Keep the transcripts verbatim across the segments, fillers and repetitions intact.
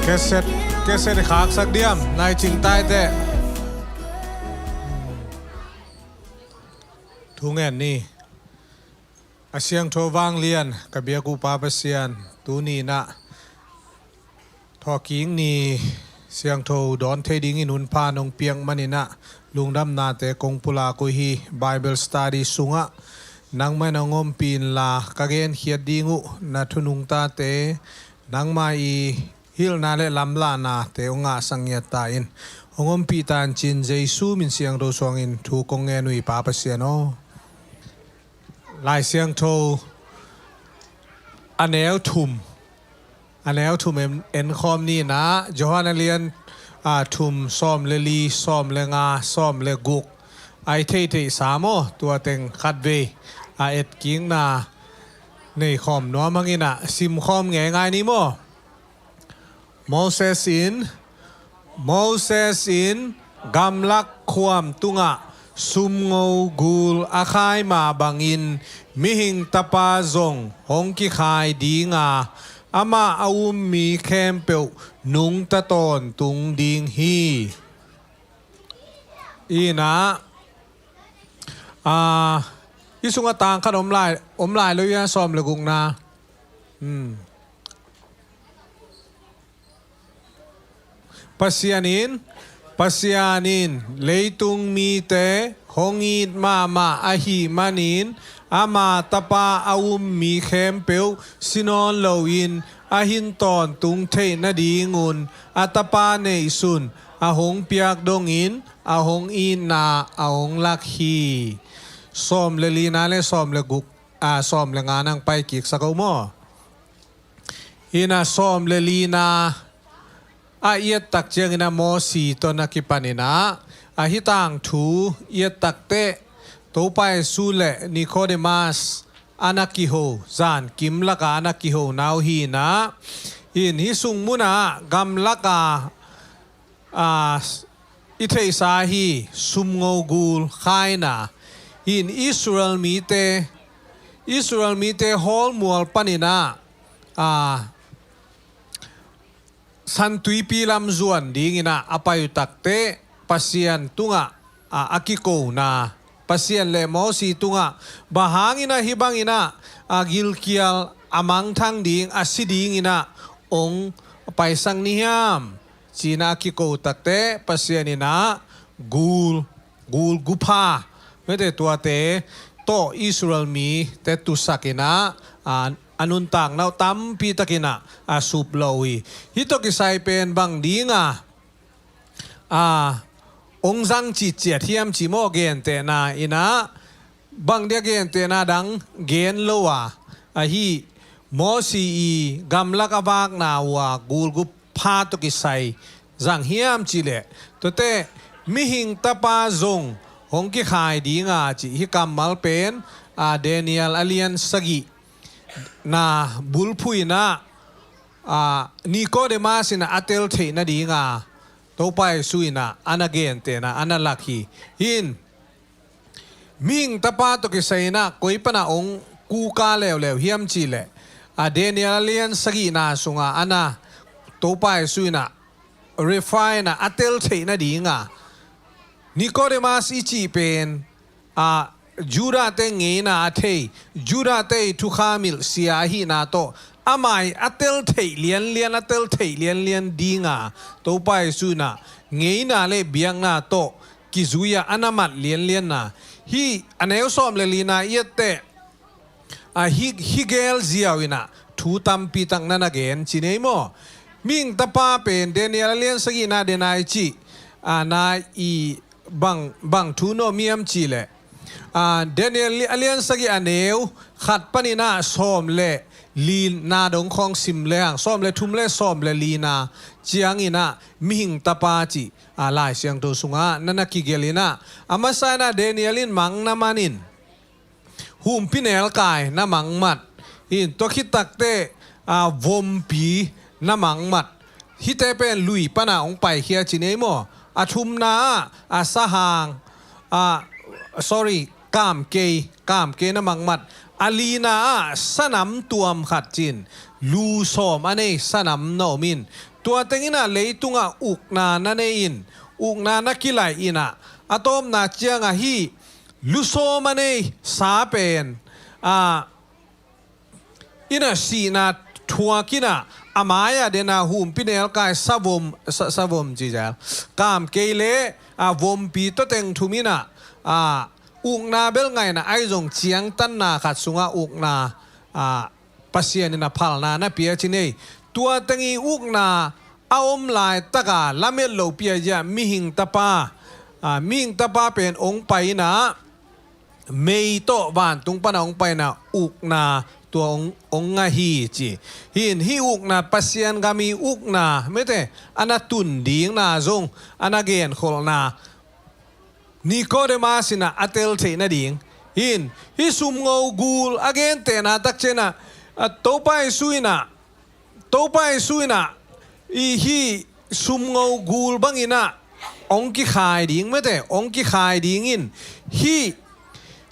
Keset, keset i khaksak diam, nai cing taite. Thu ngen ni. A siangtho vanglian, ka biak uh Pa Pasian, tuni inah thawhkik ni siangtho dawn thei dingin hun pha nong piak maninah lungdamnate kong pulak uh hi. Bible study sungah nangmah in hong ompih inla, ka genkhiat ding uh na thunungtate nangmah i hilhna le lamlahnate hong ngahsak ngiat ta in, hong ompih ta in ci-in Jesu min siangtho suangin thu kong ngen uh hi Pa Pasian aw. Lai Siangtho a neu thum, a neu thum en, enkhawm ni inah, Johan a lian, a, thum, sawm le li, sawm le nga, sawm le guk. A i theihtheih sa maw, tua teng khatvei a etkikna neikhawm nuam hang inah simkhawm ngeingai ni maw. Moses in, Moses in gamlak khuam tungah sumngo gul a khai mah bangin Mihing Tapa zong hong kikhai dinga, amah a um mi khempeuh nungta tawntung ding hi. Inah, a, i sungah tang khat om lai, om lai lo ia, sawm le gukna. Hmm. Pasian in, Pasian in leitung mite hong it mahmah ahih manin, ama Tapa a um mi khempeuh si nawn loin a hin tawntung theih nadingun a Tapa neihsun a hong piak dongin a hong itna a hong lak hi. Sawm le lina le sawm le guk, a, sawm le nga nang paikiksak o maw. Inah sawm le lina a i et tak ciangin a Mosi tawh na kipan inah, a hi tangthu i et tak teh Topa Jesu le Nikodemas a na kiho, zankim laka a na kiho na uh hi inah, in hi sung munah gamlaka, a, i theihsa hi, sumngo gul khaina. In Israel mite, Israel mite hawlmual paninah, a, San Tuipi lam zuan dinginah a pai uh tak teh Pasian tungah, a, a kikona, Pasian le Mosi tungah bang hanginah hih banginah, a, gilkial a mangthang ding, a si dinginah hong paisak ni hiam? Ci-inah a kiko tak teh Pasian inah gul, gul gupha, mete tuate tawh Israel mite tusak inah, a, a nuntakna uh tampi takinah a sup lo uh hi. Hih tawh kisai pen bang dinga, a, hong zang citciat hiam ci maw, gentehna inah, bang dia gentehna dang gen lo a, ahi Mosi i gamlak a vakna uh a gul gupha tawh kisai zang hiam cihleh, tuate Mihing Tapa zong hong kikhai dinga ci hih kammal pen, a, Daniel a lian sagih na bulphuh inah, a, Nikodemas inah a tel theih nadinga Topa Jesu inah a na gentehna a na lak hi. In Mihing Tapa tawh kisai inah koi panah hong kuka leuleu hiam cihleh, a, Daniel a lian sagihna sungah a na Topa Jesu inah refine a, a tel theih nadinga Nikodemas i cih pen, a, Judahte ngeina a thei, Judahte i thukham hilh sia ahihna tawh amah i a tel theih lianlian, a tel theih lianlian dinga Topa Jesu inah ngeina le biakna tawh kizui-a a na mat lianlianna. Hih a neu sawm le lina i et teh, a, hih, hih gel ziau inah thu tampi tak na na gen ci nei maw. Mihing Tapa pen Daniel a lian sagihna dena i cih, a, na i bang, bang thu na om hiam cihleh, a, Daniel a lian sagih a neu khat paninah sawm le lina dong khawng sim lehang, sawm le thum le sawm le lina cianginah Mihing Tapa cih, a, Lai Siangtho sungah na na kigelh inah, a masa inah Daniel in mang na manin, humpinelkai na mangmat, in tua khit tak teh, a, vompi na mangmat. Hihte pen lui panah hong paikhia ci nei maw. A thumna ah, a, sahang, a, sorry, kamkei, kamkei na mangmat. A lina ah sanam tuam khat cin, lu sawm a nei sanam na om in, tua teng in ah leitungah ukna na nei in, ukna na kilaih in ah, a tawpna ciangah hih lu sawm a nei sa pen, a, in ah sihna thuak in ah, a mai-ah den ah humpinelkai savom, sa, savom ci zel, kamkei le, a, vompi tawteng thum in ah, a, ukna bel ngaihna ahi zong ciangtanna khat sungah ukna, a, Pasian in a phalna na pia ci nei. Tua teng i ukna a om laitaka lamet loh pi a zia mihing tapa, a, mihing tapa pen ong pai in ah, mei tawh vantung pan a ong pai in ah ukna tua ong, ong ngah hi ci. Hih in hih ukna Pasian gam i ukna mete a na tun dingna zong a na genkholhna Nikodemas in ah a tel theih nading. Hih in hih sumngo gul a gentehna takciang ah, a, Topa Jesu in ah, Topa Jesu in ah i hih sumngo gul bang in ah ong kikhai ding mete, ong kikhai ding in, hih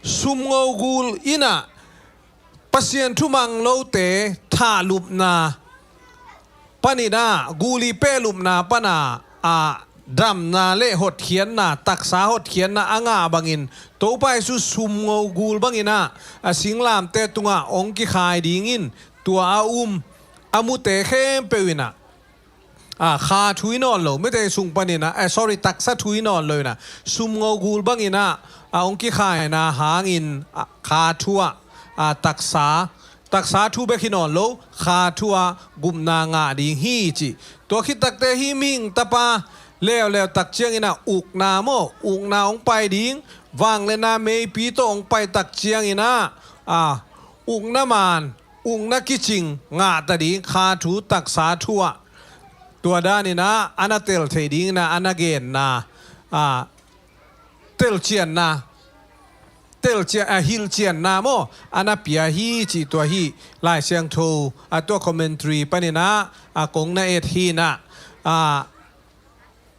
sumngo gul in ah Pasian thumang lote thahlupna pan in ah, gul i pehlupna pan a, a, damna le hotkhiatna, taksa hotkhiatna a ngah bangin, Topa Jesu sumngo gul bang in ah, a, singlamteh tungah ong kikhai ding in, tua a um a mute khempeuh in ah, a, kha thu i nawn lo, mite sung pan in ah, eh, sorry, taksa thu i nawn lo in ah, sumngo gul bang in ah, a, ong kikhaina hangin, a, kha thu ah, a, taksa, taksa thu bek hi nawn lo, kha thu ah gupna ngah ding hi ci. Tua khit takteh hih mihing tapa leuleu takciang in ah ukna maw, ukna ong pai ding, vangliatna meipi tawh ong pai takciang in ah, a, ukna man, ukna kicing ngah ta ding, kha thu, taksa thu ah. Tua dan in ah a na tel theih ding in ah a na genna, a, telcianna, telcia-, a, hilhcianna maw, a na pia hi ci. Tua hih Lai Siangtho, a, tua commentary pan in ah, a, kong na et hi in ah, a,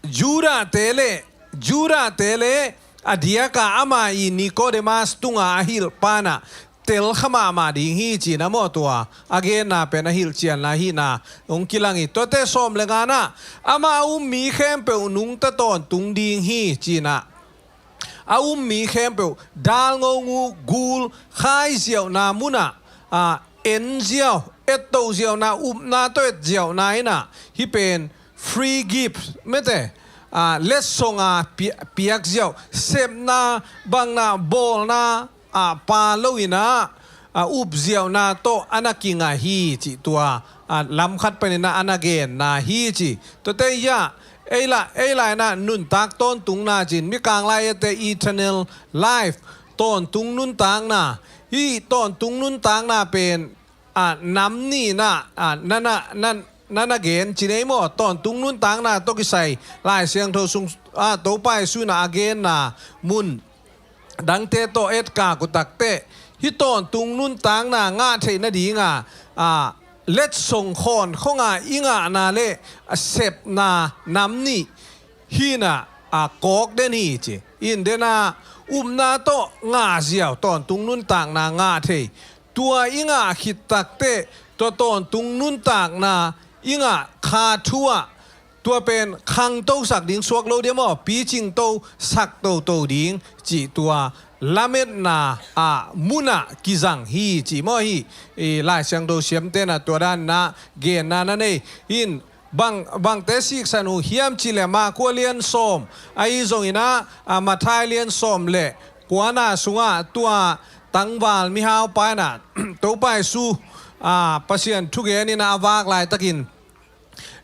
Judahte le, Judahte le a diaka ama i Nikodemas tunga a hilh pa in ah tel kha mahmah ding hi ci in ah maw, tua a genna pen a hilhcianna hi in ah ong kilang hi. Tuate sawm le nga in ah, amah a um mi khempeuh nungta tawntung ding hi ci in ah, a um mi khempeuh, dalngo ngu gul khaiziauhna mun ah, a, en ziau, etto ziauhna, upna tawh et ziauhna in ah, hih pen free gift mete, a, letsong a pi-, piak ziau, sepna, bangna, bawlna, a, pa lo in ah, a, up ziauhna tawh a na kingah hi ci. Tua, a, lam khat pan in ah a na genna hi ci. Tuate hi ah, ei la, ei la in ah nuntak tawntungna cin, mikang lai-ate eternal life, tawntung nuntakna, hih tawntung nuntakna pen, a, nam nih in ah, a, na na, na, na na gen ci nei maw, tawntung nuntakna tawh kisai Lai Siangtho sung, a, Topa Jesu in ah a genna mun dangte tawh etkak uh takteh, hih tawntung nuntakna ngah theih nading a, a, letsong khawnkhong a i ngahna le a sepna nam nih hi in ah, a, kawk den hi ci. In den ah upna tawh ngah ziau, tawntung nuntakna ngah thei. Tua i ngah khit takteh, tua tawntung nuntakna i ngah kha thu ah, tua pen khangtosak ding suak lo dia maw, picingtosak toto ding cih tua lametna, a, mun ah kizang hi cih maw hi. I Lai Siangtho siamte in ah tua dan in ah genna na nei. In bang, bangte siksan uh hiam cih leh Mark a lian sawm, ahi zongin ah, a, Matthai lian sawm le kuana sungah tua tangval mihau pa in ah Topa Jesu, a, Pasian thugen in ah a vak laitakin,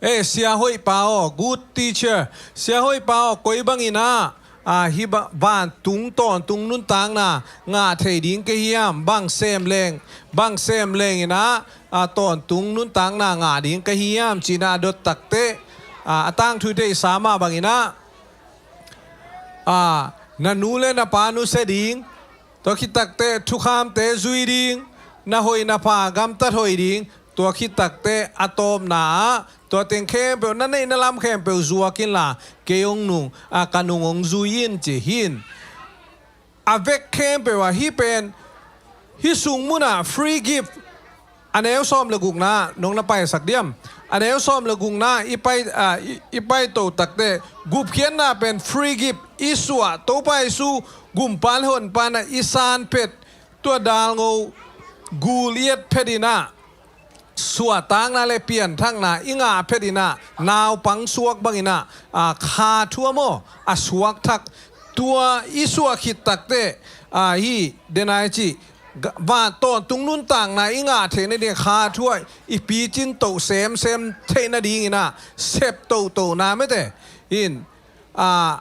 "Eh, Sia hoih pa aw, good teacher, Sia hoih pa aw, koi bangin ah, a, hih ba-, vantung tawntung nuntakna ngah thei ding ka hiam, bang sem leng, bang sem leng in ah, a, tawntung nuntakna ngah ding ka hiam?" ci in ah a dot takteh, a, a tangthu deihsa mah bangin ah, a, na nu le na pa nusia ding, tua khit takteh thukhamte zui ding, na hoih na pha gamtat hoih ding, tua khit takteh a tawpna ah, tua teng khempeuh, na neihna lam khempeuh zuak inla, kei hong nung, a, ka nung hong zui in ci hi in. A vek khempeuh ah hih pen Hih sung munah free gift, a neu sawm le gukna nong na paisak diam? A neu sawm le gukna i pai, a, i, i paito takte, gupkhiatna pen free gift i suah, Topa Jesu gumpa le honpa in ah i san phet, tua dalngo gul i et phet in ah, suahtakna le pianthakna i ngah phet in ah, naupang suak bangin ah, a, kha thu a maw, a suakthak. Tua i suah khit takte, a, hih denai cih, ga-, va, tawntung nuntakna i ngah theih nading kha thu ah i picin toh semsem theih nadingin ah, sep tohtona mete in, a,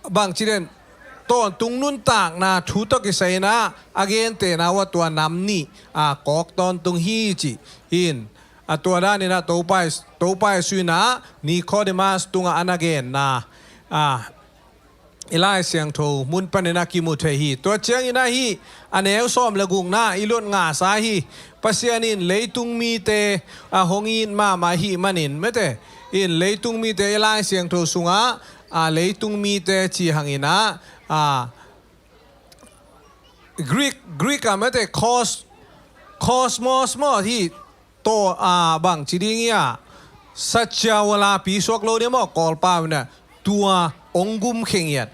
bangci den, tawntung nuntakna thu tawh kisai in ah, a gentehna uh ah tua nam nih, a, kawk tawntung hi cih in, a, tua danin ah Topa, Topa Jesu in ah Nicodemus tungah a na genna, a, i Lai Siangtho mun panin ah kimu thei hi. Tua ciangin ah hih a neu sawm le gukna i lut ngahsa hi. Pasian in leitung mite, a, hong it mahmah ahih manin mete in, leitung mite i Lai Siangtho sungah, a, leitung mite ci hangin ah, a, Greek, Greek ah mete cos, cosmos maw, hih taw, a, bangci ding hi a, satya wala pi suak lo ding maw, Kawlpau in ah tua hong gumkhia ngiat.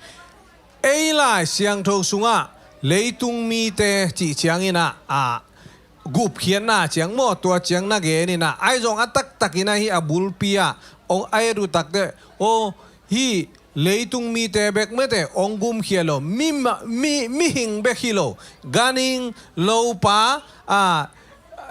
Ei Lai Siangtho sungah leitung mite cih ciangin ah, a, gupkhiatna ciang maw, tua ciang na gen in ah, ahi zong a taktakin ah hih a bulpi ah hong a et uh takte, aw, hih leitung mite bek mete hong gumkhia lo, mi ma-, mi, mihing bek hi lo, ganhing, lopa, a,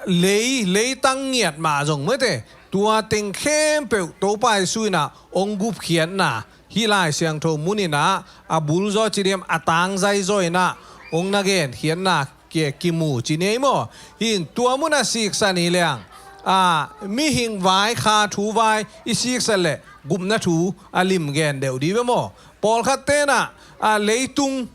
lei, leitang ngiat mah zong mete, tua teng khempeuh Topa Jesu in ah hong gupkhiatna, hih Lai Siangtho mun in ah a bul zaw ci diam, a tangzai zaw in ah hong na genkhiatna kia kimu ci ni ei maw. Hih in tua mun a siksan hi leng, a, mihing vai, kha thu vai i siksan leh gupna thu a lim gen deuh dih ve maw. Pawlkhat ten ah, a, leitung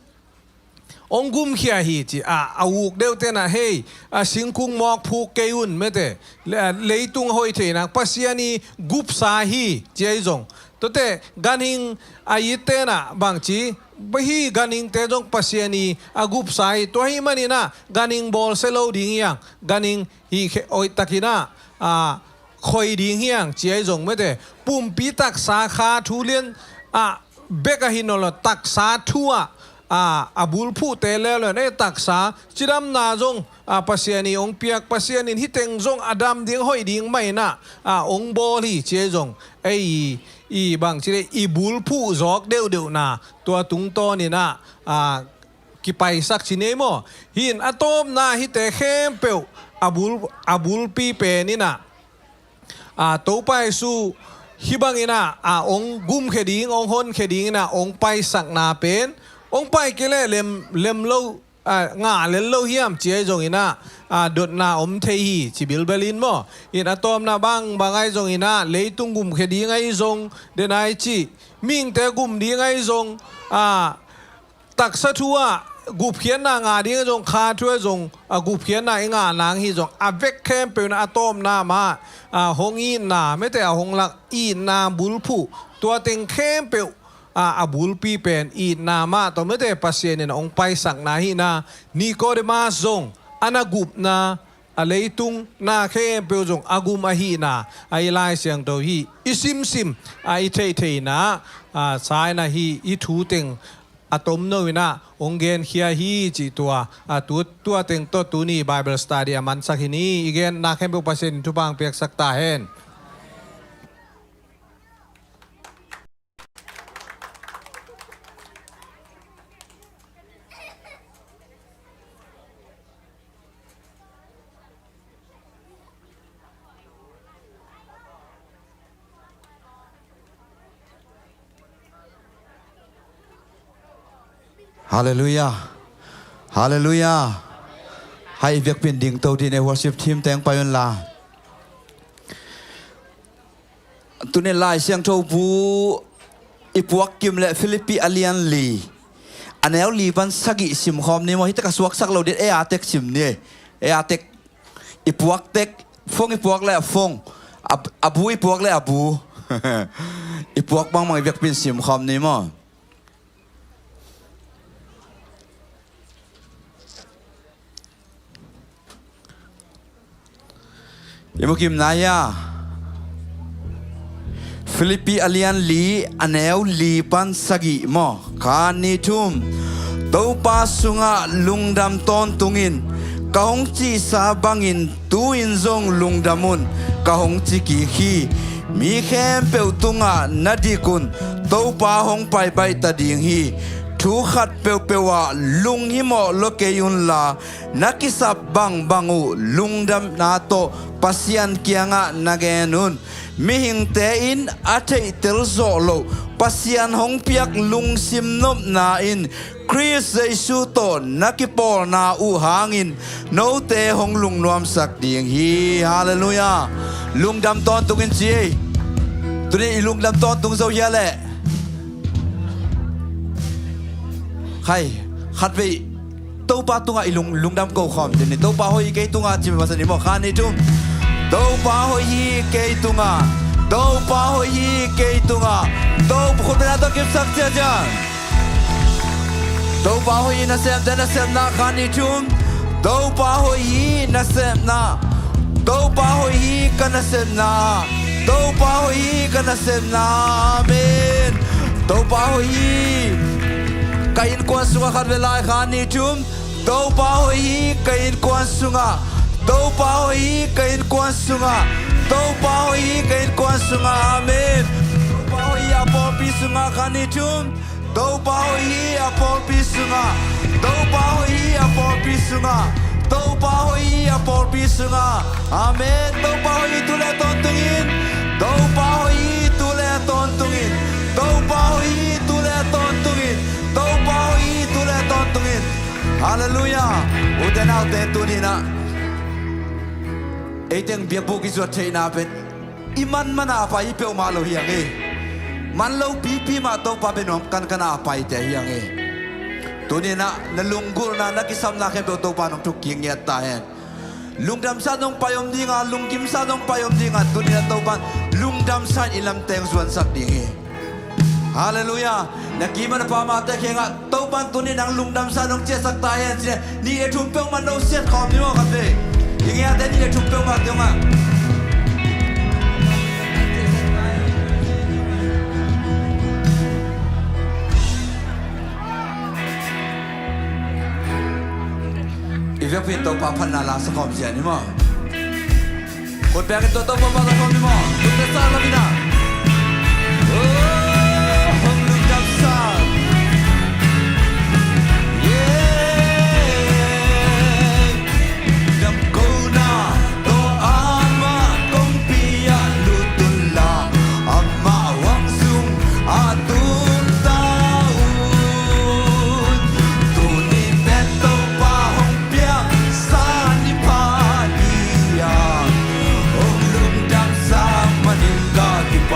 hong gumkhia hi ci, a, a uk deuh ten ah, hei, a, singkung mawk phuk kei un mete, le, a, leitung a hoih thei nak, Pasian i gupsa hi ci ahi zong. Tuate ganhing a it ten ah bangci, hih ganhingte zong Pasian i a gupsa hi. Tua ahih manin ah ganhing bawlsia lo ding hi hang, ganhing hih khe-, hoihtakin ah, a, khoi ding hi hang ci ahi zong mete. Pumpi taksa kha thu lian, a, bek ahi nawn lo, taksa thu ah, a, a bulphuhte leuleu in ei taksa cidamna zong, a, Pasian i hong piak, Pasian in hih teng zong a dam ding, hoih ding mah in ah, a, hong bawl hi ci ahi zong, ei i, i bangci dei, i bulphuh zawk deuhdeuhna tua tungtawnin ah, a, kipaisak ci ni ei maw. Hih in a tawpna hihte khempeuh a bul, a bulpi pen in ah, a, Topa Jesu hih bangin ah, a, hong gumkhia ding, hong honkhia dingin ah hong paisakna pen, hong pai kei leh lem, lem lo, a, ngah lel lo hiam ci ahi zongin ah, a, dotna om thei hi ci bilbel in maw. In a tawpna bangbang ahi zongin ah, leitung gumkhia ding ahi zong, denai cih, mihingte gum ding ahi zong, a, taksa thu ah gupkhiatna ngah ding ahi zong, kha thu ah zong, a, gupkhiatna i ngah nang hi zong, a vek khempeuh in a tawpna mah, a, hong itna mete, a hong lak itna bulphuh, tua teng khempeuh, a, a bulpi pen itna mah tawh mete, Pasian in hong paisakna hi in ah, Nicodemus zong a na gupna, a leitung na khempeuh zong a gum ahihna, a, i Lai Siangtho hih i simsim, a, i theihtheihna, a, sa in ah hih i thu teng a tomno in ah hong genkhia hi cih tua, a, tu, tua teng tawh tuni Bible study a mansak hi ni. I genna khempeuh Pasian in thupha hong piaksak ta hen. Halleluiah. Halleluiah. Hai, i biakpi in dingto dih ni ei, worship team teng pai un la. Tuni Lai Siangtho bu i puak kim leh Philippi a lian li, a neu li pan sagih simkhawm ni maw. Hih tek a suaksak lo dih, ei a tek sim ni ei. Ei a tek, i puak tek, phone i puak leh phone, a, a bu i puak leh a bu. I puak bangbang i biakpi in simkhawm ni maw. I mu kim na hia? Philippi a lian li, a neu li pan sagih maw. Khat, nih, thum. Topa sungah lungdam tawntung in, ka hong cihsa bangin tu-in zong lungdam un, ka hong ci kik hi. Mi khempeuh tungah na dik un, Topa hong pai baih ta ding hi. Thu khat peuhpeuh ah lunghimawh lua kei unla, na kisap bangbang uh lungdamna tawh Pasian kiangah na gen un. Mihingte in a theihtel zawh loh Pasian hong piak lungsim nopna in Khrist Jesu tawh na kipawlna uh hangin note hong lungnuamsak ding hi. Halleluiah. Lungdam tawntungin ci ei. Tuni i lungdam tawntung zo hia leh? Khai, khatvei Topa tungah i lung, lungdam ko khawm ding ni. Topa hoih hi kei tungah ci masa ni maw. Khat, nih, thum. Topa hoih hi kei tungah. Topa hoih hi kei tungah. Topa, khut beng tawh kipsak ciacia. Topa hoih hi nasepte nasepna. Khat, nih, thum. Topa hoih hi nasepna. Topa hoih hi ka nasepna. Topa hoih hi ka nasepna. Amen. Topa hoih hi. Ka innkuan sungah khat ve lai. Khat, nih, thum. Topa hoih hi ka innkuan sungah. Topa hoih hi ka innkuan sungah. Topa hoih hi ka innkuan sungah. Amen. Topa hoih hi a pawlpi sungah. Khat, nih, thum. Topa hoih hi a pawlpi sungah. Topa hoih hi a pawlpi sungah. Topa hoih hi a pawlpi sungah. Amen. Topa hoih hi tu le tawntungin. Topa hoih hi tu le tawntungin. Topa hoih hi tu le tawntungin. Topa hoih hi tu le tawntungin. Halleluiah. Ute naute, tuni-in ah ei teng biakbuk i zuat theihna pen i man man a pai hi peuhmah lo hi hang e. Man lo pipi mah Topa bia nuam kankan a paite hi hang e. Tuni-in ah na lunggulhna, na kisapna khempeuh Topa in hong thuk kik ngiat ta hen. Lungdamsa in hong pai om ding a, lunggimsa in hong pai om ding a, tuni-in ah Topa in lungdamsa in i lamteng zuansak ding hi. Halleluiah. Na ki mah na pha mahte kiangah Topa in tuni-in hong lungdamsa in hong ciahsak ta hen ci-in nih le thum peuhmah no siat khawm ni maw, khatvei. I ngiate nih le thum peuhmah tungah. I biakpi in Topa phatna la sa khawm ciat ni maw. Khut bengin tua Topa phat khawm ni maw. Khut beng sa lo in ah. Oh, hong lungdamsa. Yeah. Damkona tawh amah kongpi ah lut unla, amah huang sung ah tung ta un. Tuni pen Topa hong piaksa ni pha hi a, hong lungdamsa manin ka kip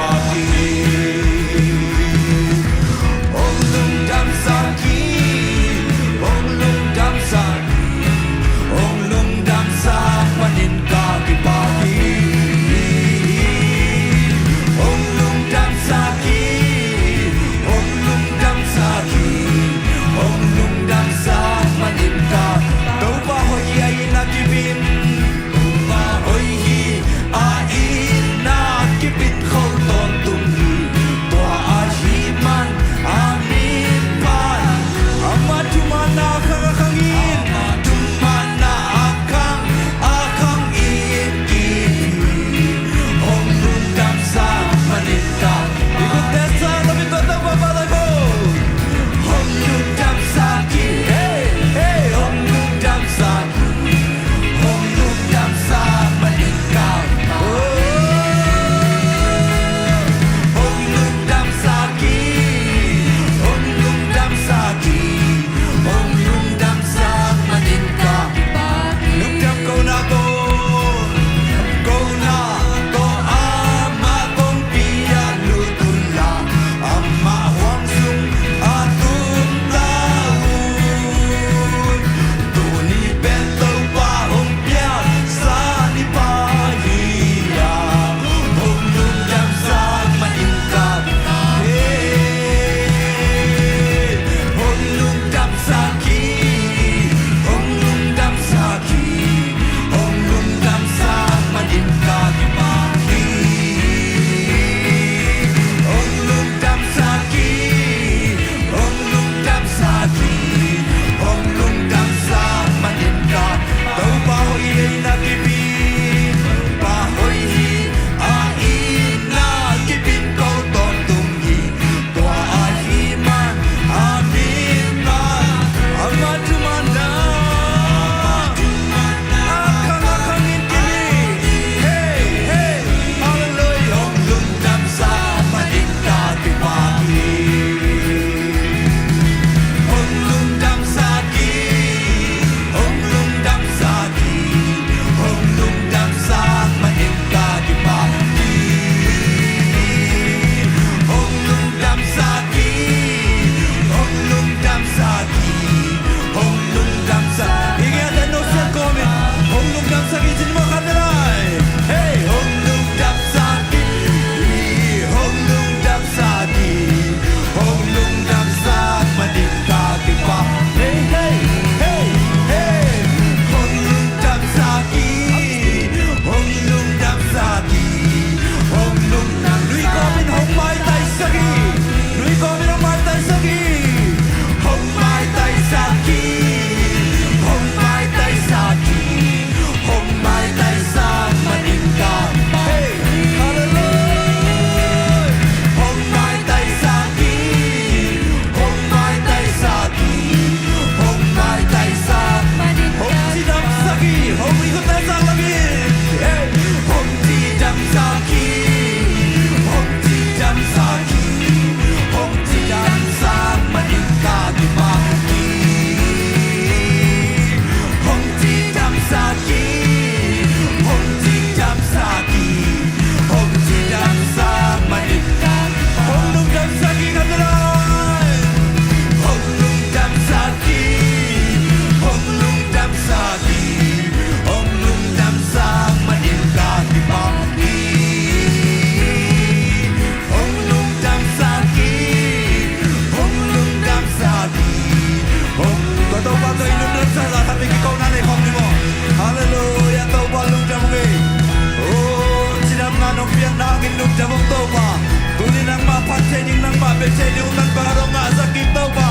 Thei ding uh man bang a dong ngahsak kik Topa.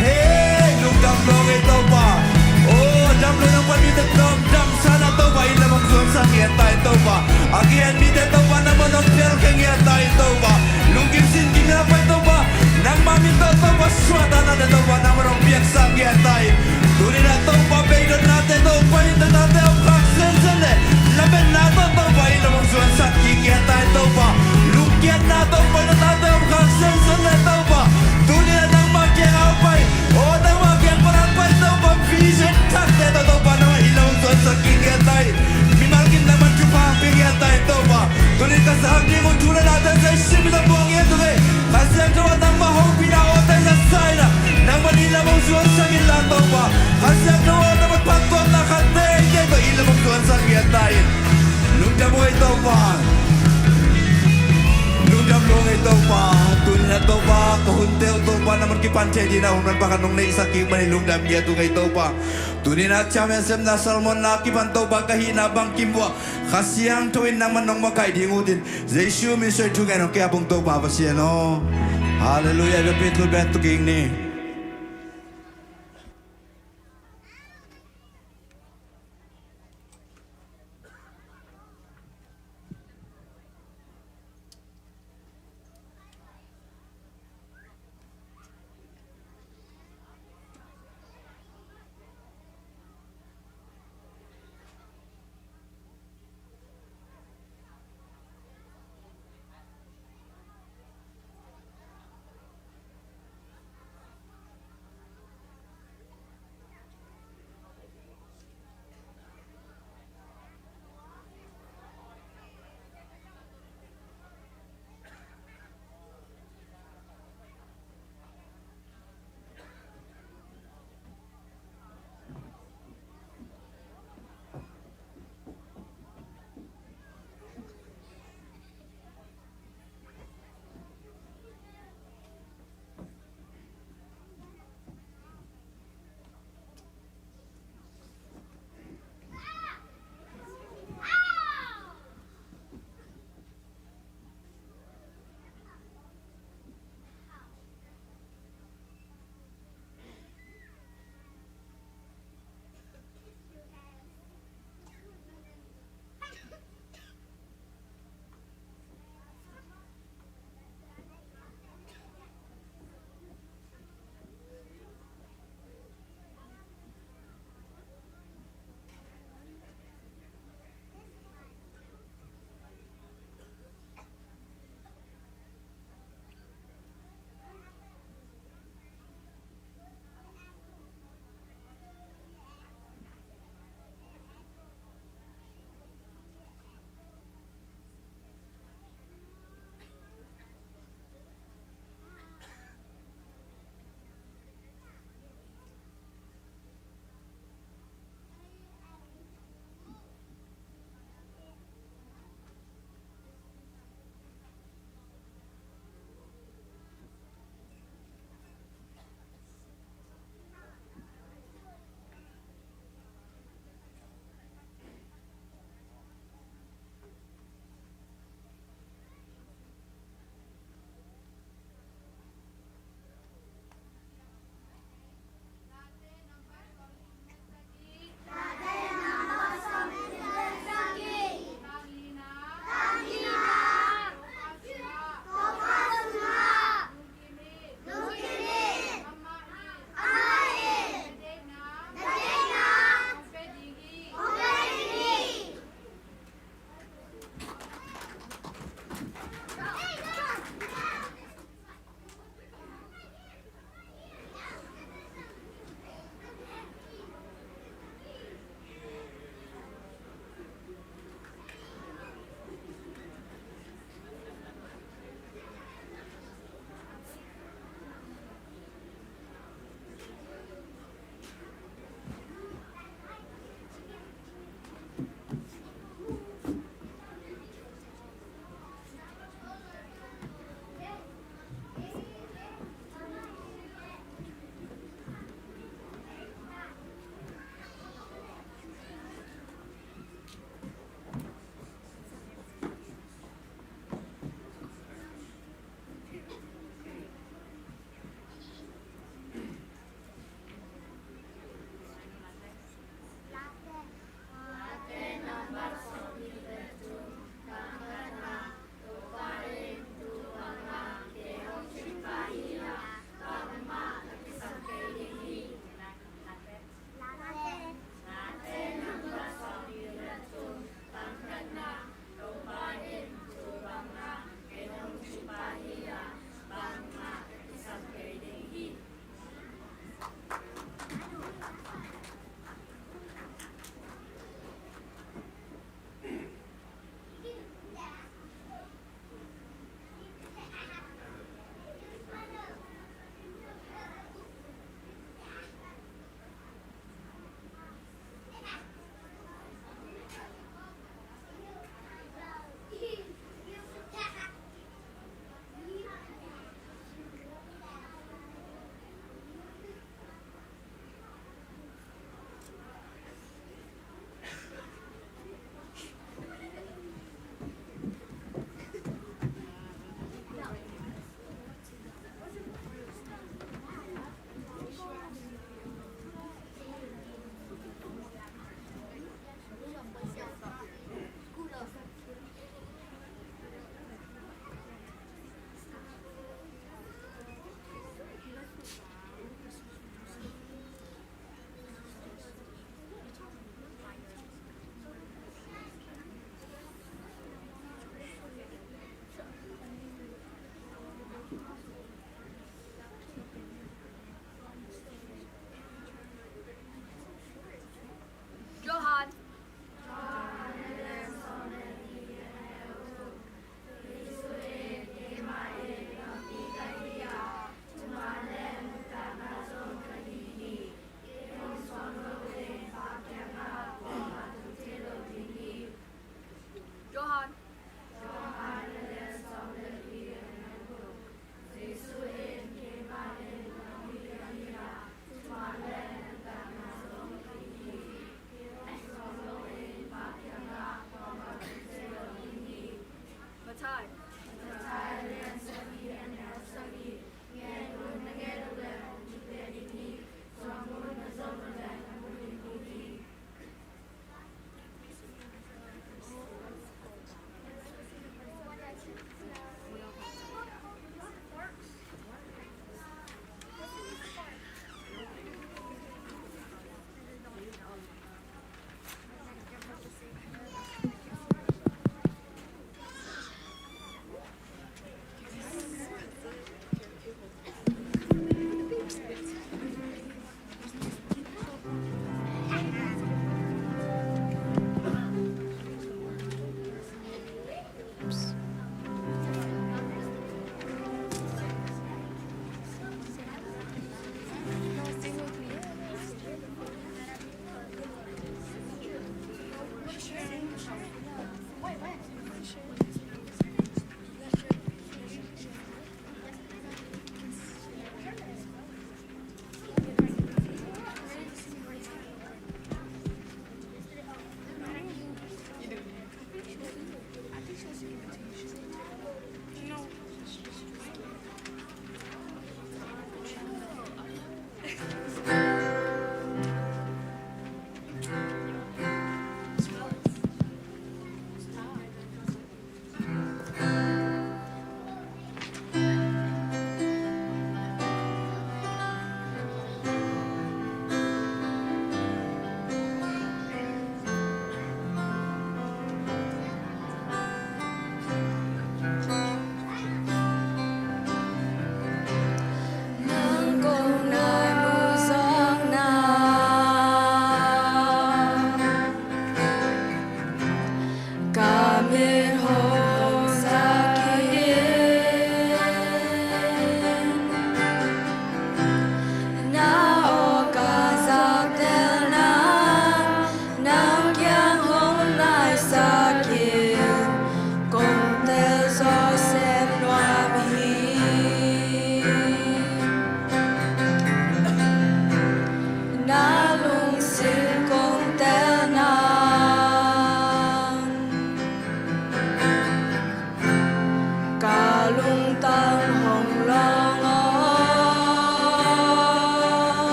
Hei, lungdam lo ngei Topa. Oh, dam lo nang pan mite dam, damsa na Topa, inn lam hong zuansak ngiat ta in Topa. A kihen mite Topa, nangmah hong pial khia ngiat ta in Topa. Lungkim sin kim na pai Topa. Nangmah min tawh Topa, suahtaknate Topa, nangmah hong piaksak ngiat ta in. Tuni-in ah Topa, beidonnate Topa, in tate om khak sensen le lametna tawh Topa, inn lam hong zuansak kik ngiat ta in Topa. Lungkiatna Topa, in tate om khak sensen le Topa. Tuni-in ah nangmah kiang a pai, oh, nangmah kiang pan a pai Topa, vision thakte tawh Topa, nangmah inn lam hong zuansak kik ngiat ta in. Mimal kim nangmah thupha pia ngiat ta in Topa. Tuni-in ka sang ding uh thu le late Jesu min tawh buang ngiat uh hi. Kha Siangtho ah nangmah hopihna, aw Topa, sa in ah, nangmah inn lam hong zuansak inla Topa. Kha Siangtho ah nangmah phattuamna khat teitei tawh inn lam hong zuansak ngiat ta in. Lungdam ngei Topa. Lungdam lo ngei Topa. Tuni-in ah Topa, ka hunte uh Topa, nangmah kipan thei dingin ah hun man pakhat nong neihsak kik manin lungdam ngiat uh ngei Topa. Tuni-in ah Chairman Sepna Solomon na kipan Topa, ka hihna bangkim uh ah Kha Siangtho in nangmah nong makaih ding ut in, Jesu min suang thungen hong kiap ung Topa Pasian aw. Halleluiah. Biakpiak thulu bek tu kik ni.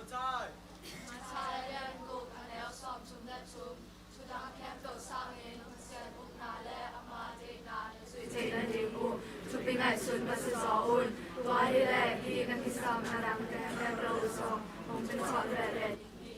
Matthai a lian guk a neu sawmthum le thum. Thudang khempeuh sangin Pasian ukna le ama deihna na zuih theih nading uh thupi ngaihsun masa zaw un. Tua hileh hih na kisam a dang khempeuh zong hong picawt veve ding hi.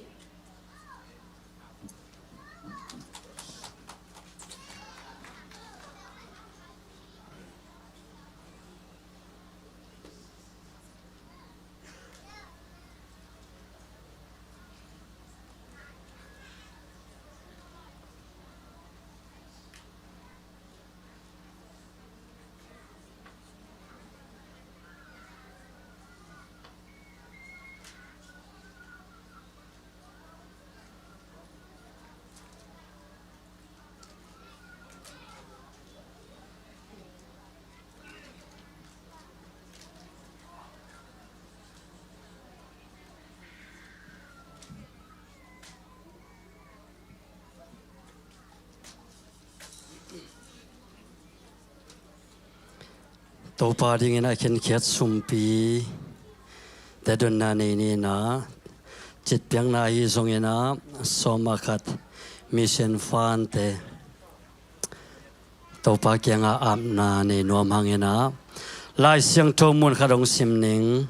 Topa dingin a khenkhiat sumpi te donna nei ni in ah, citpiakna ahi zongin ah, sawma khat mission fund te Topa kiangah apna nei nuam hangin ah, Lai Siangtho mun khat hong sim ning.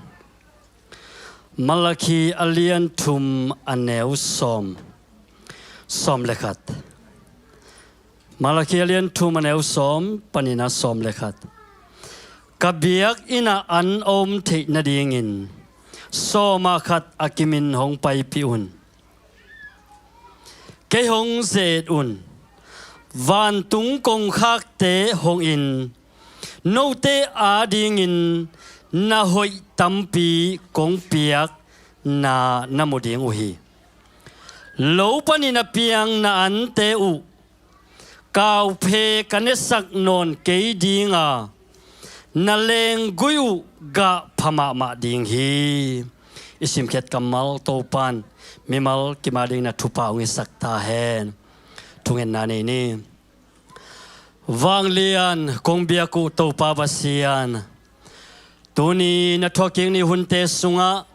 Malakhi a lian thum a neu sawm, sawm le khat. Malakhi a lian thum a neu sawm panin ah sawm le khat. Ka biakinn ah an a om theih nadingin sawma khat a kimin hong paipih un. Kei hong ze-et un. Vantung kongkhakte hong in, note adingin na hoih tampi kong piak na na mu ding uh hi. Lo panin a piang na ante uh kauphe ka nesak nawn kei dinga, na lenggui uh gah pha mahmah ding hi. I simkhiat kammal Topan mimal kim a ding na thupha hong hisak ta hen. Thungetna nei ni. Vanglian kong biak uh Topa Pasian, tuni na thuakkik ni hunte sungah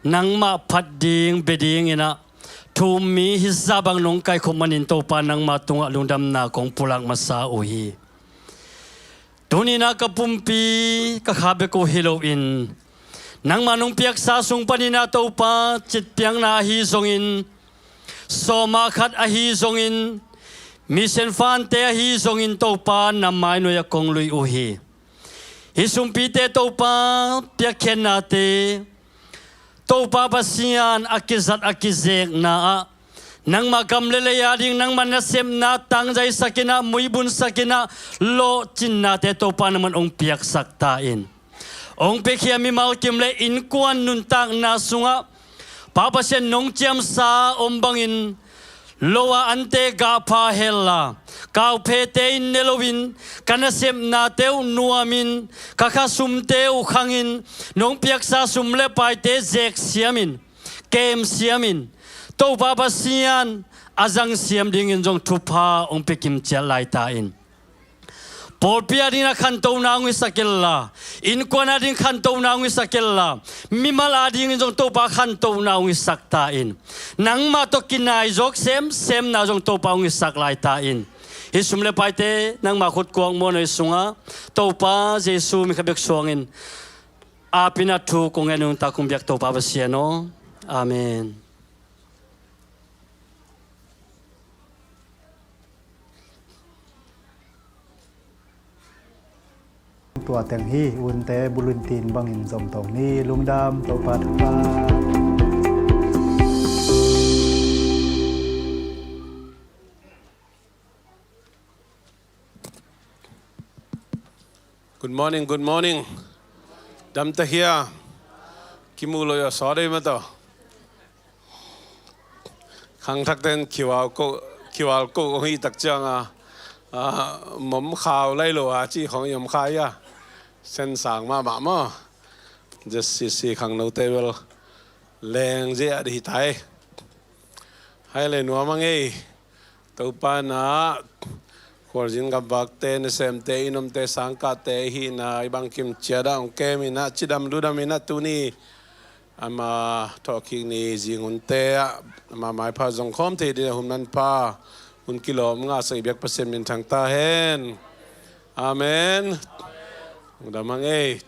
nangmah phat ding bia dingin ah thu-um mi hizah bang nong kaikhop manin Topa nangmah tungah lungdamna kong pulak masa uh hi. Tuni-in ah ka pumpi ka kha bek uh hi loin, nangmah nong piaksa sung panin ah Topa, citpiakna ahi zongin, sawma khat ahi zongin, mission fund te ahi zongin Topa na mainuai ah kong lui uh hi. Hih sumpite Topa, piakkhiatnate Topa Pasian, a kizat a kizekna ah nangmah gam le lei ading nangmah nasepna tangzaisak in ah, muibunsak in ah, lawhcinnate Topa nangman hong piaksak ta in. Hong piakhia mimal kim le innkuan nuntakna sungah Pa Pasian nong ciamsa om bangin, lo a ante gah pha hel a, kauphete in ne loin, ka nasepnate uh nuamin, ka khasumte uh khangin, nong piaksa sum le paite zek siamin, kem siamin, Topa Pasian a zang siam dingin zong thupha hong pia kimciat lai ta in. Pawlpi adingin ah khantohna hong hisak inla, innkuan ading khantohna hong hisak inla, mimal adingin zong Topa khantohna hong hisak ta in. Nangmah tawh kinai zawk semsemna zong Topa hong hisak lai ta in. Hih sum le paite nangmah khutkuak muanhuai sungah Topa Jesu min khat bek suangin apin a thu kong ngen nungta kong biak Topa Pasian aw. Amen. Tua teng hi, unte bulletin bangin zom to ni. Lungdam, Topa thupha. Good morning, good morning. Dam ta hia. Kimu lo ya sa dei ma to. Khangthak ten Q R code, Q R code kong hi tak ciang a, a, mom khau lai lo a ci khong yom khai a. Sen sang mahmah maw. Just si si khang no te bel leng zia di hi tai. Hai le nuam a ngei. Topa na, khualzin gamvakte, nasemte, i nomte, sangkahte, i hihna, i bangkim ciat ah hong kem in ah, cidam ludam in ah tuni, Ama thawhkik ni zingunte ah ama maipha zong khawm thei ding a hun manpha, hun kilawm ngahsak i biak Pasian minthang ta hen. Amen. Lungdam hang ei.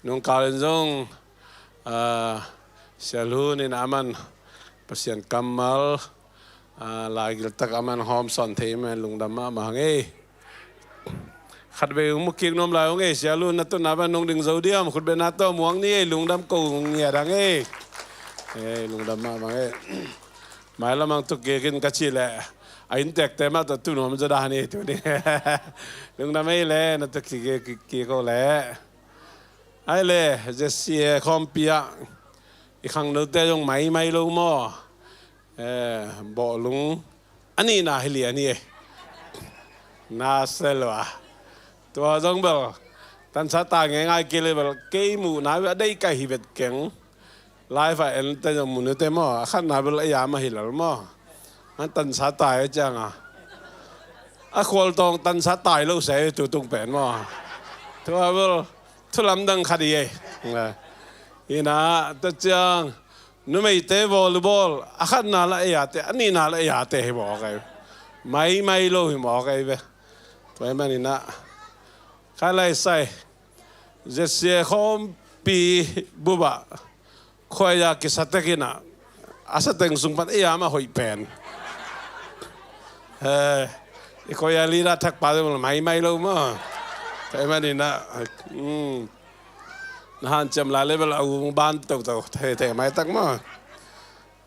Nungkal in zong, ah, Sia Lun in aman Pasian kammal, ah, laigil tak aman hawm sawn thei man lungdam mahmah hang ei. Khatvei hong mu kik nuam lai hong ei, Sia Lun na tawh na van nong ding zo diam, khutbetna tawh muang ni ei, lungdam ko ngiat hang ei. Ei, lungdam mahmah ei. Mailam hang tuk kik in ka cih leh a inntekte mah tawh tu nuam zaw dan hi tu ni. Lungdam ei leh na tuk kik, kik, kik ko leh. Ai leh, Z C A khawmpi ah i khangnote zong maimai lo maw? Eh, bawhlung a nihna hi lian hi. Na se lo a. Tua zong bel tansa tai ngeingai kei leh bel kei muhna a deih kaih hi vet keng. Live a en te zong mun ute maw, a khatna bel a yam a hi lel maw. An tansa tai a ciang a, a khualtawng tansa tai lo se tu tung pen maw. Tua bel thu lamdang khat hi ei. Ina, tua ciang numeite volleyball a khatna la ei a te, a nihna la ei a te hi mawk ei. Maimai lo hi mawk ei ve. Tua hi maninah kha lai sai Z C A khawmpi bup ah khuaia kisa tek inah a sateng sung pan ei a mah hoih pen. Eh, i khuaia leader thakpa te maimai lo maw. Tua hi maninah, um, na hanciam lai leh bel a ung ban toto thei thei mai tak maw.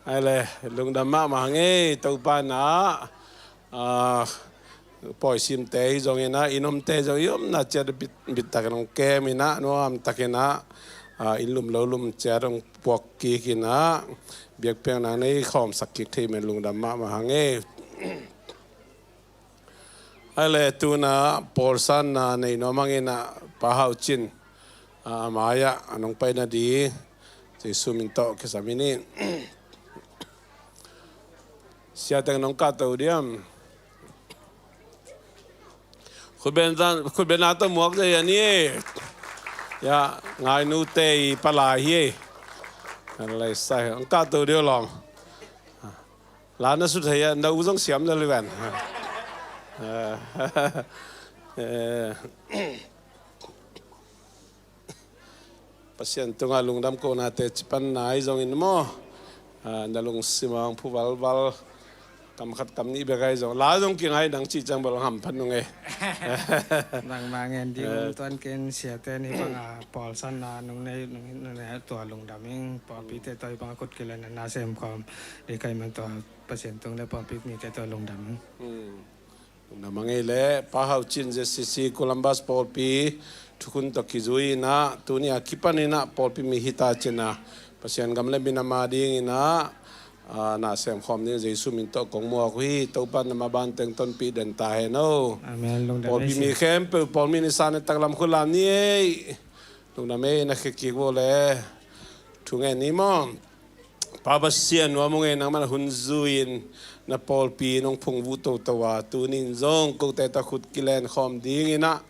Ai leh, lungdam mahmah hang ei, Topa inah, ah, pawisimte hi zong inah, inn omte zong i omna ciat bit, bit takin hong kem inah, nuam takin ah, ah, inn lum lo lum ciat hong puak kik inah, biakpiakna nei khawmsak kik thei men lungdam mahmah hang ei. Ai leh, tu inah pawlsanna nei nuam hang inah, Pa Hau Cin, ah, a mai-ah a nong paina ding Jesu min tawh kisam hi ni. Siateng nong kahto diam? Khutbetna, khutbetna tawh muak zia hi a ni. Ya, ngainute i palai hi. Lai sai, nong kahto diam lawm. La na sut thei a, na u zong siam na liven. Eh, Pasian tungah lungdam kohnate cipan nai zongin maw, ah, na lungsim ah hong phu valval, kam khat kam nih bek ahi zong, la zong kingai nang cih ciang bel hong hamphat nung e. Nangmah ngen ding, eh, tuan ken siate ni bang a pawlsanna nung nei, nung nei tua lungdam ing, pawlpite tawh i bang a khut kilen a na sem khawm ding ka hih man tua Pasian tung le pawlpi mite tawh lungdam ing. Hmm. Lungdam hang ei leh, Pa Hau Cin Z C C Columbus pawlpi thukhun tawh kizui inah, tuni a kipan inah pawlpi mi hi ta cin a, Pasian gam le minam a ding inah, ah, na sem khawm ding Jesu min tawh kong muak uh hi. Topa in na maban teng tonpih den ta hen o. Amen. Lungdam ei. Pawlpi mi khempeuh, pawlpi ni san e, taklam khut lam ni ei. Lungdam ei, na khekik vo le. Thu ngen ni maw. Pa Pasian, nuam ung ei, nangman hun zui-in na pawlpi nong phungvuh toto a, tuni in zong kote tawh khut kilen khawm ding inah,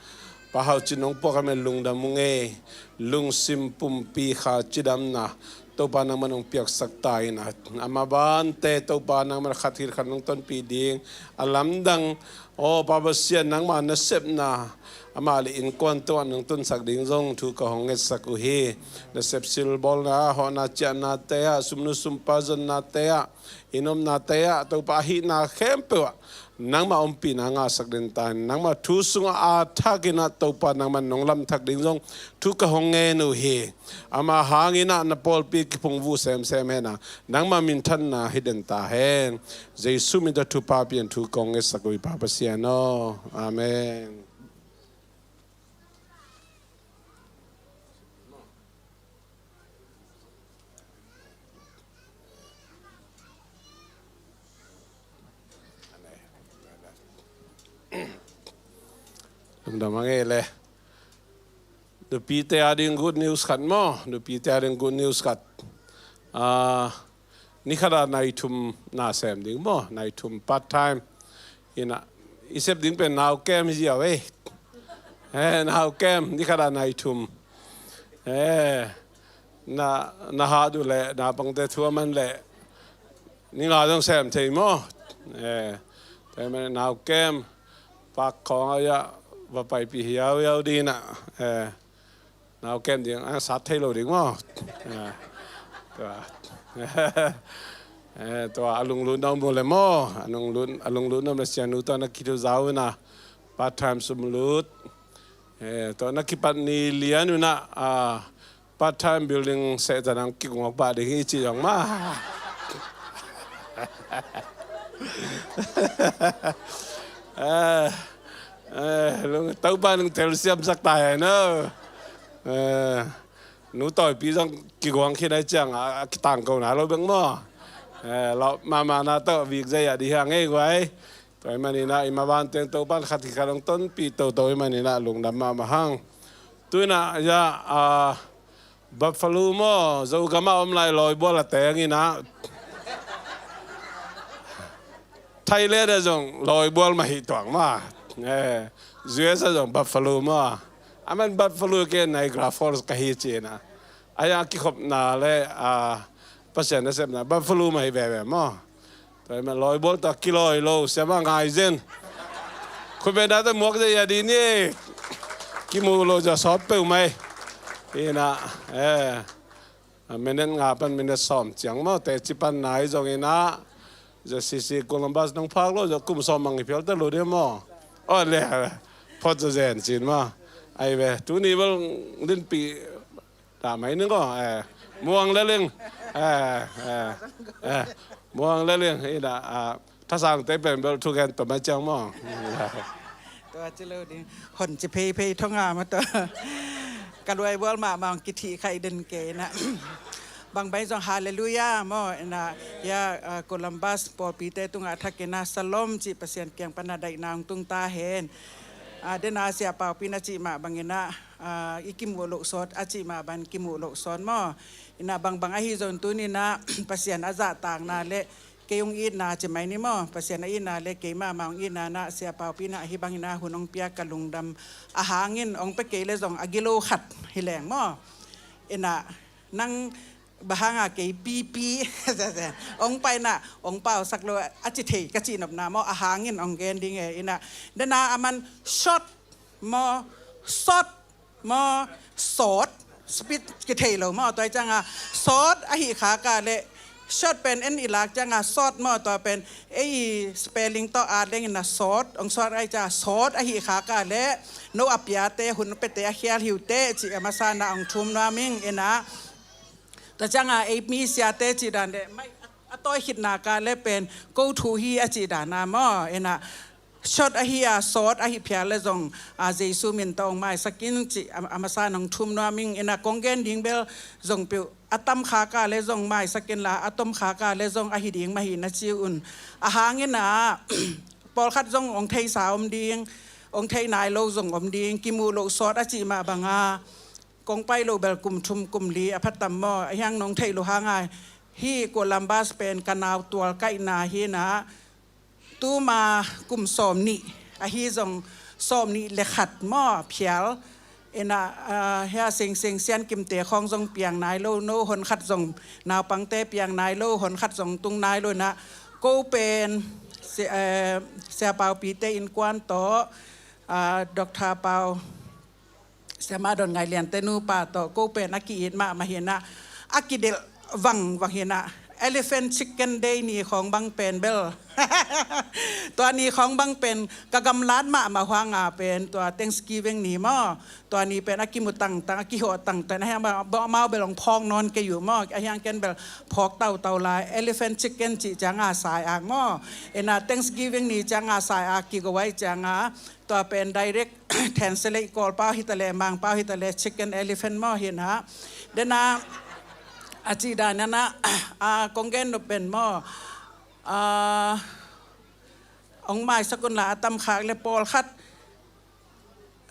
Pa Hau Cin nong puak a men lungdam ung ei, lungsim pumpi kha cidamna Topa nangman nong piaksak ta inah, a mabante Topa nangman khat khit khat nong tonpih ding a lamdang. Aw Pa Pasian, nangma nasepna amah le innkuan tungah nong tunsak ding zong thu ka hong ngetsak uh hi. Nasep silbawlna, hawhna ciahnate ah, sumnu sumpa zonnate ah, inn omnate ah, Topa, a hihna khempeuh ah nangma ompihna ngahsak den ta hen. Nangma thu sungah a thakin ah Topa nangman nong lamthak ding zong thu ka hong ngen uh hi. Ama hangin ah na pawlpi kiphungvuh semsem hen a, nangma minthanna hi den ta hen. Jesu min tawh thupha pian thu kong ngetsak uh hi Pa Pasian aw. Amen. Lungdam hang ei leh. Nupite ading good news khat maw, nupite ading good news khat. Ah, ni khat a nai thum na sem ding maw, nai thum part time. Inah, i sep ding pen nau kem hi ziau ei. Eh, nau kem, ni khat a nai thum. Eh, na, na hat uh leh naupangte thu a man leh ni nga zong sem thei maw? Eh, tua ahih manin nau kem pak khawng a ya va paipih hiauhiau ding in ah, eh, nau kem ding a sat thei lo ding maw? Eh, tua, eh, tua a lunglut na om uh leh maw, a lunglut, a lunglut na om leh sianu tawh na kitu zau in ah part time sum lut. Eh, tua na kipat ni lian un ah, ah, part time building seh zan ang kigawk pah ding hi ci zong mah. Eh, eh, lung, Topa nung tel siamsak ta hen aw. Eh, nu tawipi zong kigawk khin ahih ciang a, a kitangko na lo bek maw? Eh, lawp mahmah na tawh vik zai a dih hang ei guai. Tua ahih manin ah i mavanteng Topa'n khat hi khat hong tonpih toto ahih manin ah lungdam mahmah hang. Tu in ah ya, ah, Buffalo maw, Zogam ah om lai lawibual a teng in ah Thailand ah zong lawibual mah hi tuak mah. Eh, U S ah zong Buffalo maw. A man Buffalo ken Niagara Falls ka hi ci in ah. A ya kikhopna leh, ah, Pasian nasepna Buffalo mah hi veve maw. Tua ahih manin lawibual tawh kilawi lo, siamah ngai zen. Khutbetna tawh muak zia ding ni. Kimuh loh zia sawt peuhmah hi. Hi in ah, eh, minute nga pan minute sawm ciang maw, teci pan nai zong in ah. Zia C C Columbus nong phak lo, zia kum sawm mang hi phial ta lo ding maw. Oh, le, phot zazen cin maw. Ai ve, tuni bel linpih dah mai ning aw, eh, muang le ling. Eh, eh, eh, muang le ling. Ina, ah, thasangte pen bel thugen tawh mai ciang maw. Tua ci lo ding. Hon ci pheiphei thong a maw tua. Ka lawibual mahmah hong kithih kha i den kei na. Bang bai zong halleluiah maw. Ina, ya, ah, Columbus pawlpite tungah thak ina Shalom ci Pasian kiang pan a daihna hong tung ta hen. Ah, den a Sia Paupi in a cih mah bang ina, ah, i kimuh loh sawt a cih mah bang kimuh loh sawt maw. Ina bangbang ahi zong tuni in ah Pasian a zahtakna le kei hong itna ci mai ni maw. Pasian a itna le kei mahmah hong itna in ah Sia Paupi in ah hih bang in ah hun hong pia ka lungdam. A hang in hong pia kei le zong a gilo khat hi leng maw. Ina nang bang hang a kei pipi hong pai in ah hong pausak lo a ci thei ka cihnopna maw. A hang in hong gen ding e. Ina den a a man short maw, short maw, sawt, speed kithei lo maw, tua ciang a sawt ahi khak a le short pen en i lak ciang a sawt maw, tua pen ei spelling tawh at leng ina sawt, hong sawt ahi ciang a sawt ahi khak a le no a piate, hun a piate a khial hi uh teh ci a masa in ah hong thum nuam ing. Ina tua ciang a ei mi siate cih dan le mai a tawi khit nak a le pen ko thu hi a cih dan a maw. Ina short ahi a sawt ahi phial le zong a Jesu min tawh hong maisak in ci a, a masa in hong thum nuam ing. Ina kong gen ding bel zong peuh a tam khak a le zong maisak in la a tom khak a le zong ahi ding mah hi na ci un. A hang in ah pawlkhat zong hong theisa om ding, hong thei nai lo zong om ding, kimuh loh sawt a cih mah bang a kong pai lo bel kum thum kum li a pha tam maw. A hiang nong theih loh hang a hih Columbus pen ka nau tual kaihna hi in ah tuma kum sawm nih ahi zong sawm nih le khat maw phial. Ina, ah, hia seng seng sian kimte khawng zong piang nai lo, no hon khat zong naupangte piang nai lo, hon khat zong tung nai lo. Ina ko pen si-, eh, Sia Paupi te innkuan tawh, ah, Doctor Pau, Siamah Don Ngai Lian te nupa tawh ko pen a ki-it mahmah hi in ah a kidelh vangvang hi in ah Elephant Chicken Day ni khawng bang pen bel tua ni khawng bang pen ka gamlat mahmah hang a pen tua Thanksgiving ni maw, tua ni pen a kimu tangtang, a kihawh tangtang, a hiang bel, bel, amau bel hong phawk nawn kei uh maw, a hiang ken bel phawk tautau lai, elephant chicken cih ciang a sai ak maw. Ina Thanksgiving ni ciang a sai ak kigo ai ciang a tua pen direct translate Kawlpau hi ta leh, Mangpau hi ta leh, chicken elephant maw hi in ah. Den a, a cih dan in ah, a, kong gen nop pen maw, a, hong maisak un la a tam khak le pawlkhat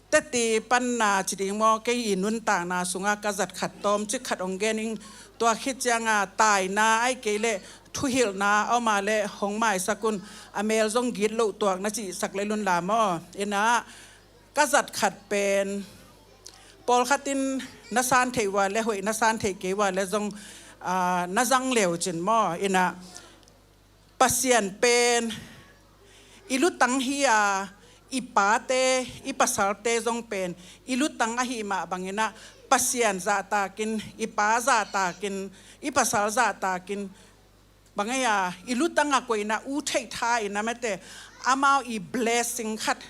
teti panna ci ding maw, kei i nuntakna sungah ka zat khat tawmcik khat hong gen ing. Tua khit ciang a taina ahih kei leh thuhilhna a om a leh hong maisak un, a mel zong gitloh tuak na cihsak lel un la maw. Ina ka zat khat pen pawlkhat in na san theih uh a le hoih, na san theih kei uh a le zong, aa, na zang leu cin maw, inah Pasian pen i lutang hi a, i pate, i pasalte zong pen i lutang ahih mah banginah Pasian zahtakin, i pa zahtakin, i pasal zahtakin, bang ei a, i lutang a koihna uh theih tha inah mate, amau i blessing khat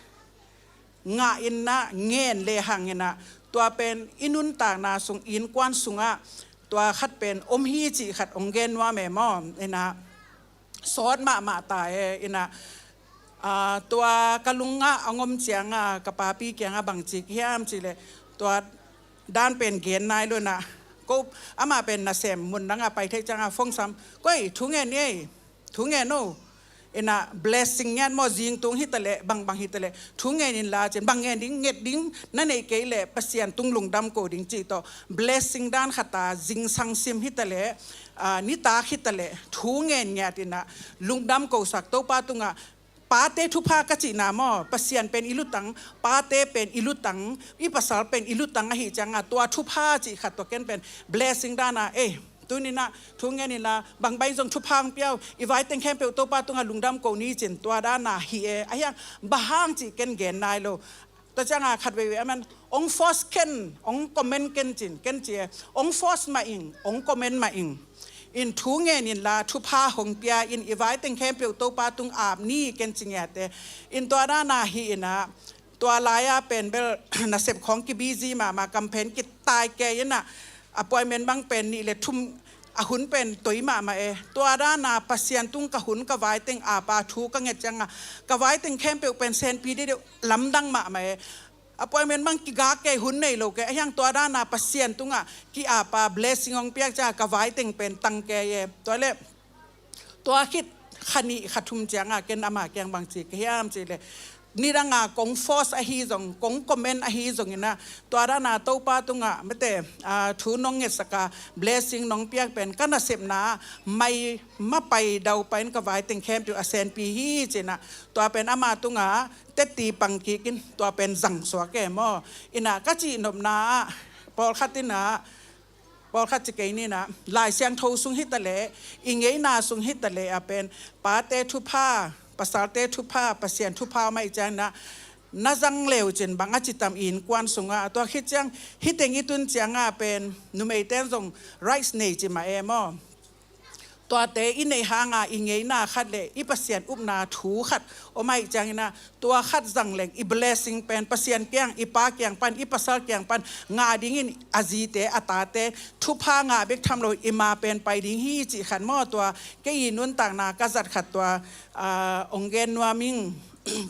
ngah inah ngen lehang inah, tua pen i nuntakna sung, i innkuan sungah tua khat pen om hi cih khat hong gen nuam e maw. Inah sawt mahmah ta e. Inah, aa, tua ka lungah a ngom ciangah ka papi kiangah bangci hiam cihleh, tua dan pen gen nai lo inah, ko amah pen nasem mun dangah pai thei ciangah phone sam, koi thu ngen ni ei, thu ngen o. Inah blessing ngiat maw, zingtung hitaleh, bangbang hitaleh thu ngen inla cin, bang ngen ding, nget ding na neih kei leh Pasian tung lungdam ko ding cih tawh blessing dan khat a zingsang sim hitaleh, aa, nitak hitaleh thu ngen ngiat inah lungdam kosak, Topa tungah pate thupha ka cihna maw, Pasian pen i lutang, pate pen i lutang, i pasal pen i lutang ahih ciangah tua thupha cih khat tua ken pen blessing dana, ei, tuninah thu ngen inla, bang bang zong thupha hong pia o, i vaiteng khempeuh Topa tungah lungdam ko ni cin, tua dana hi e. Ahiang bang hang cih ken gen nai lo. Tua ciangah khat veivei a man hong force ken, hong comment ken cin, ken ci e, hong force mah ing, hong comment mah ing. In thu ngen inla, thupha hong pia in, i vaiteng khempeuh Topa tung ap ni ken ci ngiat e. In tua dana hi inah, tua lai-a pen bel nasep khawng ki busy mahmah, kamphen kitai kei inah, appointment bang pen nih le thum, a hun pen toi mahmah e. Tua dana Pasian tung ka hun ka vaiteng apa thu ka nget ciangah, ka vaiteng khempeuh pen senpi deuhdeuh, lamdang mahmah e. Appointment bang kigak kei, hun nei lo kei, ahiang tua dana Pasian tungah ki-apa blessing hong piak ciangah ka vaiteng pen tang kei e. Tua leh tua khit kha nih kha thum ciangah ken ama kiang bangci ka hiam cihleh, nidanga kong force ahi zong, kong comment ahi zong inah, tua dana Topa tungah mate, aa, thu nong ngetsak a, blessing nong piak pen ka nasepna mai mapai daupai in ka vaiteng khempeuh a senpi hi cinah, tua pen ama tungah tetti pang kikin tua pen zang suak e maw. Inah ka cihnopna ah, pawlkhat inah, pawlkhat ci kei ninah, Lai Siangtho sung hitaleh, i ngeina sung hitaleh a pen pate thupha, pasalte thupha, Pasian thupha mah i cianginah, na zang leu cin bang a citam i innkuan sungah, tua khit ciang hiteng i tun ciangah pen numeite in zong rights nei ci mah e maw. Tuate i neih hanga i ngeina khat le i Pasian upna thu khat om ahih cianginah, tua khat zang leng i blessing pen Pasian kiang, i pa kiang pan, i pasal kiang pan ngah dingin a zite, a tate thupha ngah bek tham lo, i ma pen pai ding hi cih khat maw. Tua kei i nuntakna ka zat khat tua, aa, hong gen nuam ing.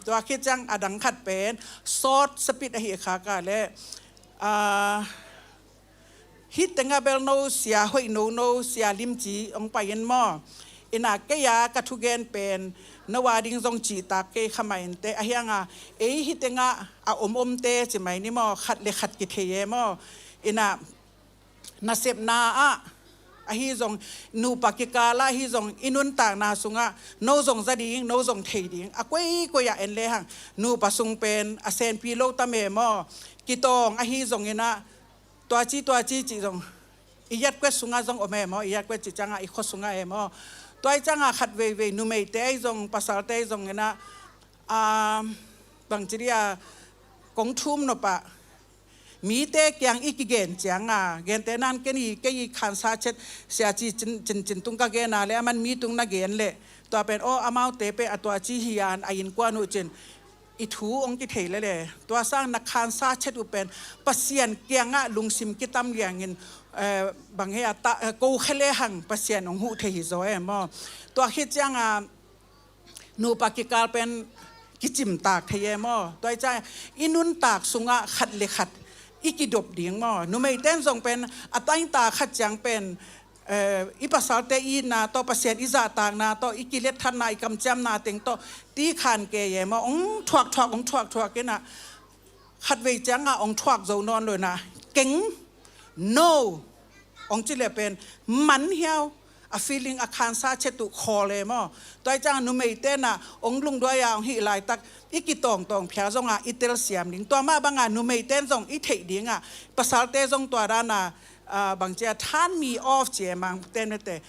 Tua khit ciang a dang khat pen sawt sapit ahi khak a leh, aa, hih tengah bel no sia hoih nono, sia limci hong pai in maw. Inah kei a ka thugen pen no a ding zong cihtak kei kha mah inteh, ahianga ei hih tengah a om omte ci mai ni maw, khat le khat kithei e maw. Inah nasepna ah ahi zong, nupa kikal ah ahi zong, i nuntakna sungah no zong za ding, no zong thei ding, a koikoi ah en lehang nupa sung pen a senpi lo tam e maw. Kitawng ahi zonginah, tuaci tuaci cih zong i yatkuet sungah zong om e maw, i yatkuet cih ciangah i khua sungah e maw. Tua i ciangah khat veivei numeite ahi zong, pasalte ahi zonginah, aa, bangci dih a, kong thum nopah mite kiang i kigen cianga, gente nan ken i, kei i khansa chet, sia ci cin, cin, cin tung ka gena le, aman mi tung na gen le, tua pen aw, amaute pen a tuaci hi an a innkuan uh cin i thu hong kithei lele. Tua sang na khansa chet uh pen Pasian kiangah lungsim kitam liangin, eh, bang hei a ta, eh, ko khe lehang Pasian hong huh thei hi zaw e maw. Tua khit cianga nupa kikal pen kicimtak thei e maw. Tua i ciang i nuntak sungah khat le khat i kidop ding maw. Numeite in zong pen a taingta khat ciang pen, eh, i pasalte i itna tawh, Pasian i zahtakna tawh, i kiletthatna, i kamciamna teng tawh ti khan kei e maw. Hong thuakthuak, hong thuakthuak inah, khatvei cianga hong thuak zo nawn lo inah, keng, no, hong ci le pen man hiau, A feeling a khansa chet uh khawl e maw. Tua hi ciangah numeite nah hong lungduai-a hong hih laitak i kitawngtawng phial zongah i telsiam ding. Tua mah bangah numeite in zong i theih dingah pasalte zong tua dana, ah, bangcia turn me off ci e Mangte in mete.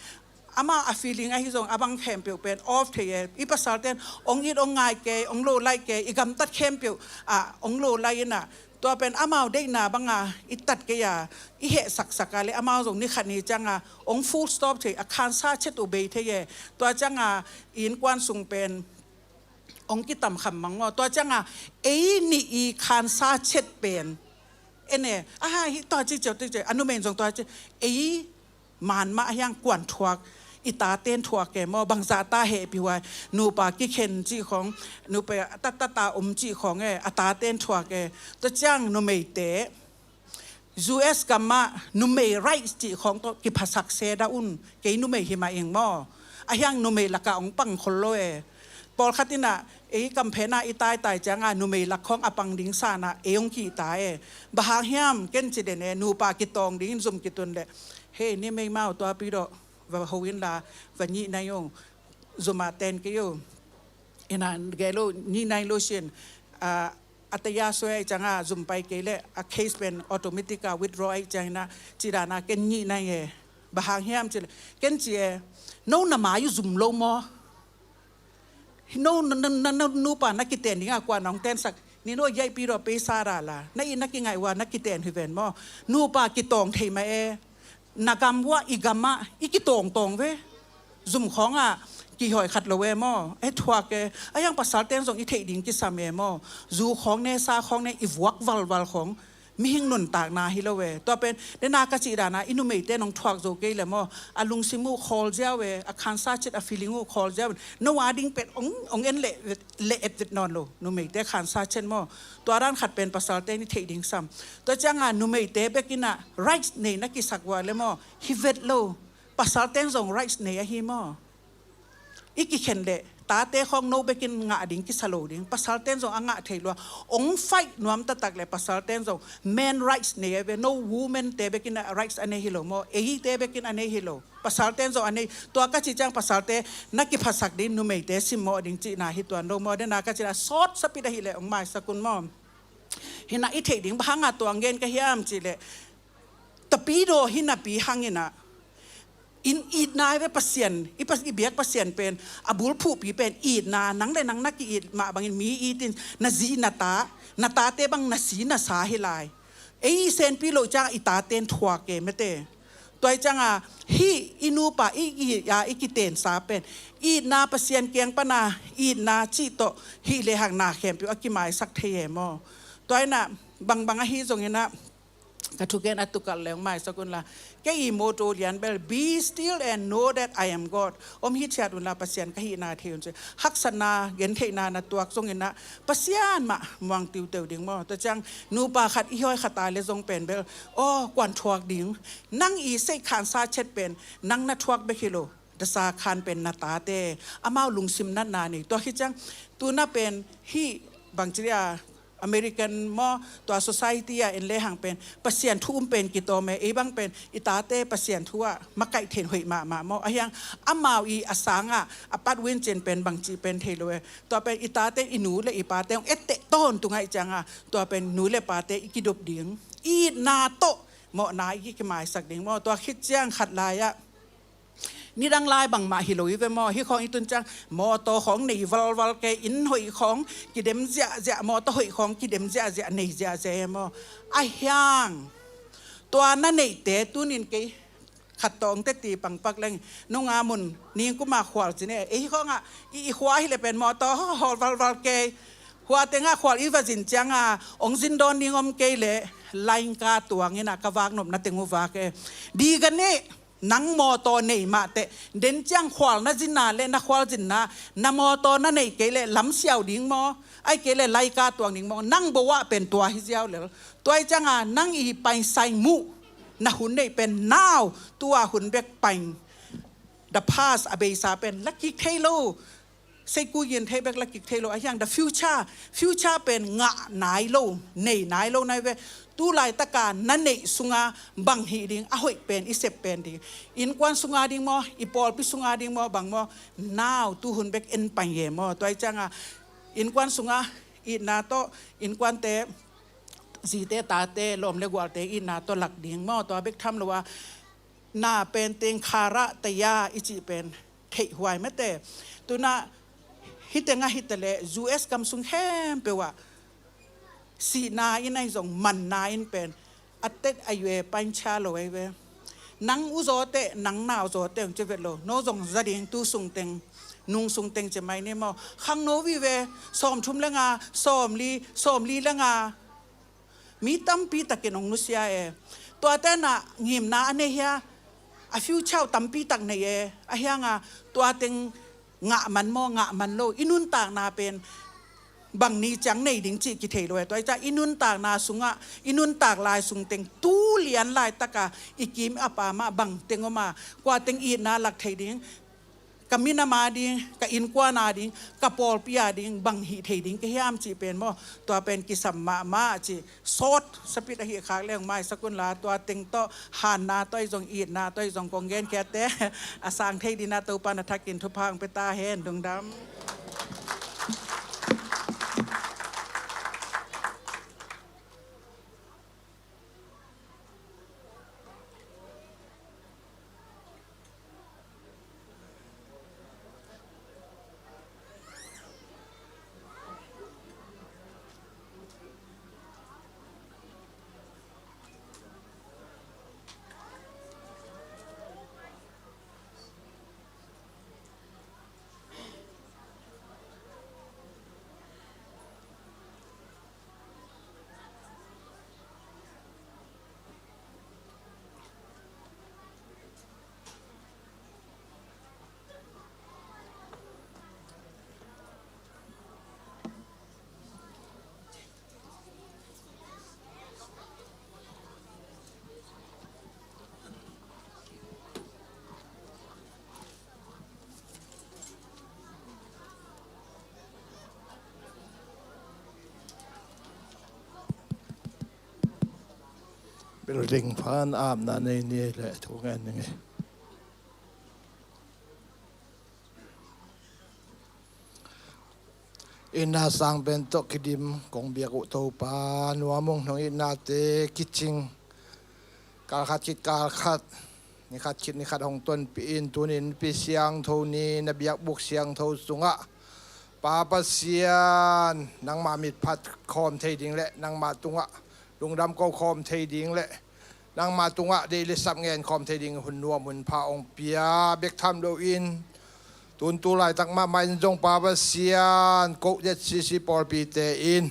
Amah a feeling ahi zong a bang khempeuh pen off thei e. I pasalte in hong it hong ngai kei, hong lo lai kei, i gamtat khempeuh ah hong lo lai inah tua pen amau deihna banga i tat kei a, i hehsaksak a le amau zong ni khat ni cianga hong full stop thei, a khansa chet uh bei thei e. Tua cianga i innkuan sung pen hong kitam kham mang maw. Tua cianga ei nih i khansa chet pen en e, aha, hi tua ci ciau, tua ci ciau, a numei in zong tua ci, ei man mah ahiang kuan thuak, i taten thuak e maw, bangzah ta hehpih huai, nupa kikhen cih khawng, nupa tatata om cih khawng e, a taten thuak e. Tua ciang numeite U S gamah numei rights cih khawng tawh kiphasak se dah un, kei numei hi mah ing maw. Ahiang numei lakah hong pang khol lo e. Pawlkhat inah ei kamphenah i taitai cianga numei lak khawng a pang ding sanah ei hong kihta e. Bang hang hiam ken ci den e, nupa kitawng dingin zum kitun leh, hei, ni meimau tuapi dawh, va ho inla, va nyih nai o, zumah ten kei o. Ina gelo nyih nai lo sin, a, a taya soi ai cianga zum pai kei leh a case pen automatic a withdraw ai ciangina, ci dana ken nyih nai e. Bang hang hiam ci leh ken ci e, no na mai uh zum lo maw? No, na, na, na, na nupa na kiten dinga kua nong tensak, ni no yaipi dawh peisa dala, na i na kingaih ua na kiten hi ven maw? Nupa kitawng thei mah e. Na gam ua i gamah i kitawngtawng ve. Zum khawngah kihawi khat lo e maw? E thuak e. Ahiang pasalten zong i theih ding kisam e maw? Zu khawng ne, sa khawng ne, i vuak valval khawng mihing nuntakna hi lo e. Tua pen dena ka cih dana i numeite nong thuak zo kei le maw, a lungsim uh khawl ziau e, a khansa chet a feeling uh khawl ziau e. No a ding pen ong, ong en leh, leh et vet nawn lo, numeite khansa chet maw. Tua dan khat pen pasalte ni theih ding sam. Tua cianga numeite bekinah rights nei na kisak ua le maw, hi vet lo. Pasalten zong rights nei ahi maw. I kikhen leh tate khawng no bekin ngah ding kisa lo ding. Pasalten zong a ngah thei lua. Ong fight nuam taktak leh pasalten zong men rights nei a ve. No women te bekin a rights a nei hi lo maw? Eite bekin a nei hi lo. Pasalten zong a nei. Tua ka cih ciang pasalte na kiphasak ding, numeite simmawh ding cihna hi tuan lo maw? Dena ka cihna sawt sapit ahih leh ong maisak un maw? Hinah i theih ding bang hanga tuang gen ka hiam cih leh, tapidaw hi napi hanginah in itna i ve Pasian, i pas, i biak Pasian pen a bulphuhpi pen itna, nang le nang na ki-it mah bangin mi itin, na zi na ta, na tate bang na si na sa hi lai. Ei i senpi loh cianga i taten thuak e mete. Tua i cianga hih i nupa i, i, a, i kitensa pen itna, Pasian kiang pana itna cih tawh hih lehang na khempeuh a kimaisak thei e maw? Tua inah bangbang ahi zonginah ka thugen a tukalh leng maisak unla. Kei i mawtaw lian bel, "Be still and know that I am God." Om hithiat unla, Pasian ka hihna thei un ci. Haksatna, gentheihna na tuak zonginah Pasian mah muang tiuteu ding maw? Tua ciang nupa khat i hawi khat a le zong pen bel, aw, kuan thuak ding. Nang i seih khansa chet pen nang na thuak bek hi lo. Dasa khan pen na tate, amau lungsim natna nei. Tua hi ciang tuna pen hih bangci dia American maw, tua society a en lehang pen Pasian thu um pen kitawm e. Ei bang pen i tate Pasian thu ah makaih theih hoih mahmah maw? Ahiang amau i a sangah a pat win cin pen bangci pen thei lo e. Tua pen i tate, i nu le i pate hong etteh tawntung ahih cianga tua pen nu le pate i kidop ding, itna tawh mawhna i kimaisak ding maw? Tua khit ciang khat lai-ah nidang lai bangmah hi lo i ve maw? Hih khawng i tun ciang mawtaw khawng nei valval kei, inn hoih khawng kidem ziahziah, mawtaw hoih khawng kidem ziahziah, nei ziahziah e maw? Ahiang tua na neihte tunin kei khat tawh ong teti pangpak leng, nunga mun ningkuma khual cin e. Ei hih khawngah i, i khua ahih leh pen mawtaw hawl valval kei. Hua tengah khual i va zin cianga ong zin dawn ding om kei leh laingka tuanginah ka vaknopna teng uh vak e. Di ka nih. Nang mawtaw nei mahteh, den ciang khual na zinna le na khualzinna, na mawtaw na neih kei leh lamsiau ding maw? Ahih kei leh laika tuang ding maw? Nang bo ah pen tua hi ziau lel. Tua ih cianga nang i paisai muh na hun neih pen now, tua hun bek paing. The past, a beisa pen la kik thei lo. Seikui gin thei bek la kik thei lo, a hiang the future, future pen ngah nai lo, nei nai lo nai ve. Tu laitaka na neih sunga bang hih ding a hoih pen i sep pen ding. Innkuan sunga ding maw, i pawlpi sunga ding maw, bang maw, nau tu hun bek en pai e maw. Tua i cianga innkuan sunga itna tawh, innkuante, zite tate, lawm le gualte itna tawh lak ding maw. Tua bek tham lo a, na pen teng khara taya i cih pen theih huai mete. Tuna hite nga hite le U S gam sung khempeuh ah sihna in ahi zong manna in pen a tet a yue paincha lo ahi ve. Nang u zawte, nang nau zawte hong ci vet lo. No zong za ding tu sung teng, nung sung teng ci mai ni maw. Khang no vive, sawm thum le nga, sawm li, sawm li le nga. Mi tampi takin hong nusia e. Tuate na ngimna a nei hia, a future tampi tak nei e. A hianga tua teng ngah man maw, ngah man lo. I nuntakna pen bang ni ciang nei ding cih kithei lo e. Tua i ca i nuntakna sungah, i nuntak lai sung teng tu lian laitaka i kim a pa mah bang teng om a, kua teng itna lak thei ding, ka minam a ding, ka innkuan a ding, ka pawlpi a ding, bang hih thei ding ka hiam cih pen maw. Tua pen kisam mahmah cih sawt sapit ahi khak leng maisak unla, tua teng tawh hanna tawh i zong, itna tawh i zong kong genkhiate a sang thei dina Topa na thakin thupha hong pia ta hen. Lungdam. Building fund apna nei ni le thu ngen ning e. Itna sang pen tawh kidim kong biak uh Topa, nuam ung, nong itnate kicing. Kal khat khit kal khat, ni khat khit ni khat hong tonpih in, tuni nipi siangtho ni na biakbuk siangtho sungah, Pa Pasian, nangmah mitphat khawm thei ding le nangmah tungah lungdam ko khawm thei ding le nangmah tungah deih le sap ngen khawm thei ding hun nuam hun pha hong pia bek tham loin, tun tu laitak mahmah in zong Pa Pasian, ko Z C C pawlpite in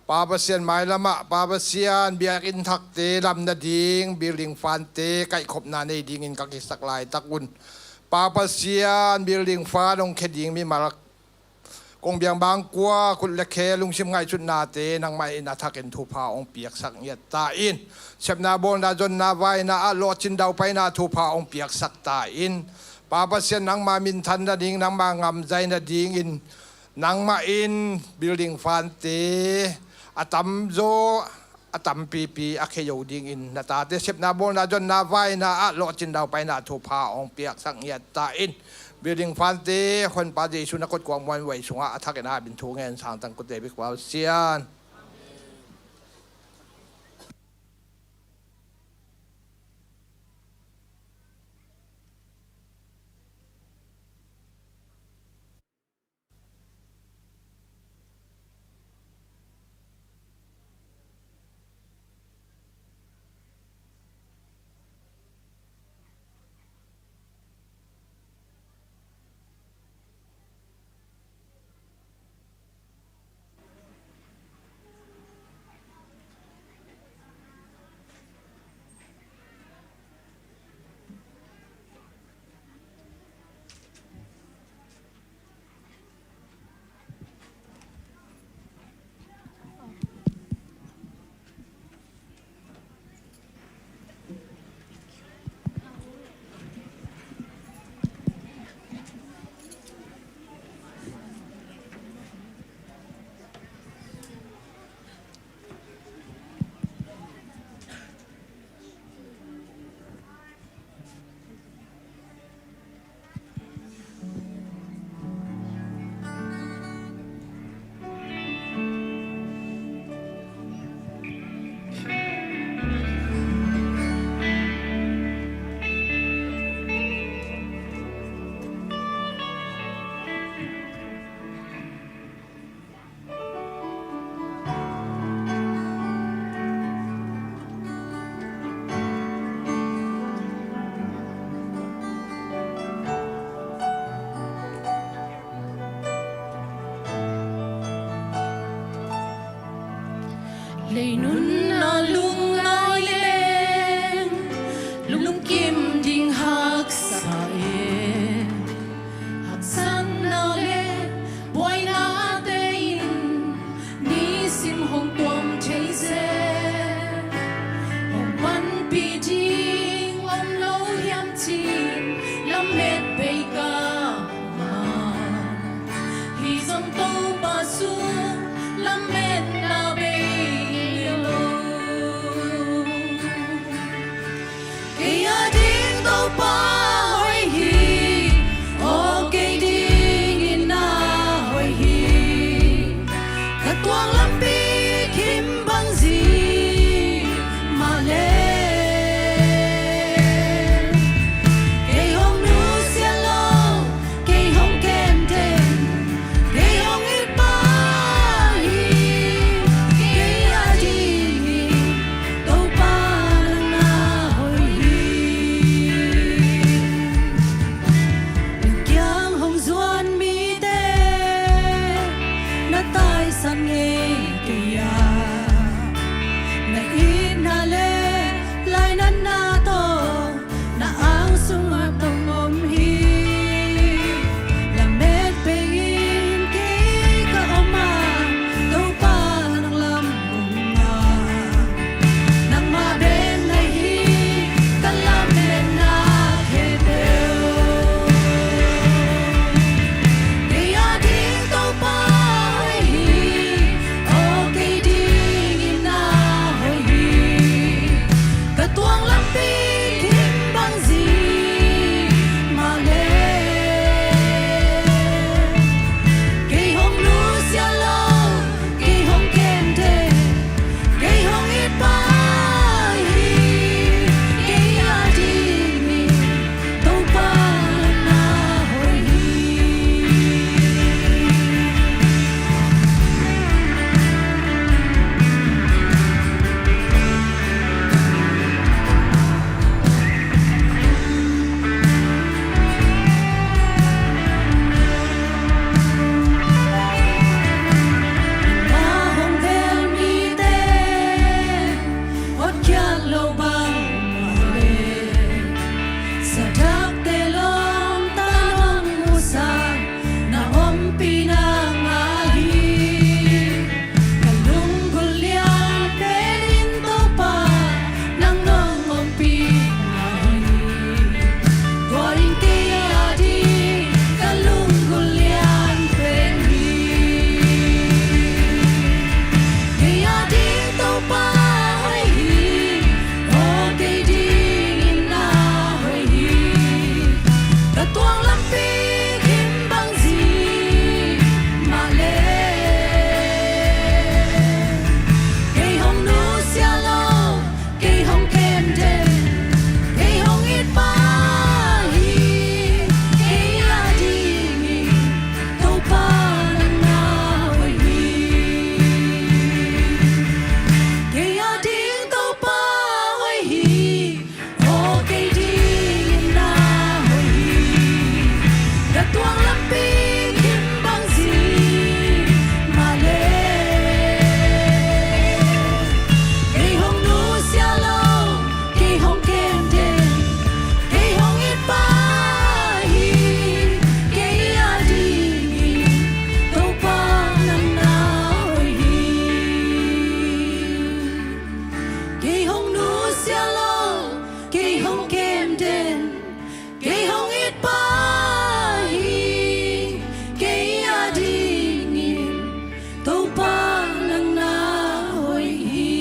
Pa Pasian mailamah, Pa Pasian biakinn thakte lam nading, building fundte kaihkhopna nei dingin ka kisak laitak un, Pa Pasian building fund hong khia ding mimal kong biang bang kua khut le khe lungsim ngaihsutnate nangmah in a thakin thupha hong piaksak ngiat ta in. Sepna bawlna zonna vaina ah lawhcin daupaina thupha hong piaksak ta in. Pa Pasian, nangmah minthan nading, nangmah ngamzai nadingin nangmah in building fundte a tamzaw a tampipi a khia zo dingin na tate sepna bawlna zonna vaina ah lawhcin daupaina thupha hong piaksak ngiat ta in. Building fundte Honpa Jesu na kotkuak muanhuai sungah a thakin a bin thu ngen sangtang kote bik Pa Pasian. Lei nunna lungngai leng lungkim ding haksa e. Haksatna le buainate in nisim hong tuam thei zel. Hong panpih ding om lo hiam cin lamet bei ka mah. Hih zong Topa sung lametna bei ngei lo. Kei a ding Topa hoih hi, aw kei dingin na hoih hi. Ka tuang lampi kim bang zi mah le. Kei hong nusia lo, kei hong kemden, kei hong it pa hi. Kei a dingin Topa nang na hoih hi. Na kiang hong zuan mite na taisan ngei kei a, na itna le lainatna tawh na ang sungah tong om hi. Lamet bei in kei ka om a, Topa nang lam kong ngak. Nangmah bek na hi ka lametna khempeuh. Kei a ding Topa hoih hi, aw kei dingin na hoih hi. Ka tuang lampi kim bang zi mah le. Kei hong nusia lo, kei hong kemden, kei hong it pa hi. Kei a dingin Topa nang na hoih hi. Nangmah hong bel mite hotkhiat lo bang mah le, sadakte lawmta nong musak na ompih na ngah hi. Ka lunggulh lian pen in Topa nang nong ompih na hi. Tua in kei a ding ka lunggulh lian pen hi. Kei a ding Topa hoih hi, aw kei dingin na hoih hi. Ka tuang lampi kim bang zi mah le. Kei hong nusia lo, kei hong kemden, kei hong it pa hi. Kei a dingin Topa nang na hoih hi. Kei a ding Topa hoih hi. Aw kei dingin na hoih hi. Ka tuang lampi kim bang zi mah le. Kei hong nusia lo, kei hong kemden, kei hong it pa hi. Kei a dingin Topa nang na hoih hi. Kei hong nusia lo, kei hong kemden, kei hong it pa hi. Kei a dingin Topa nang na hoih hi.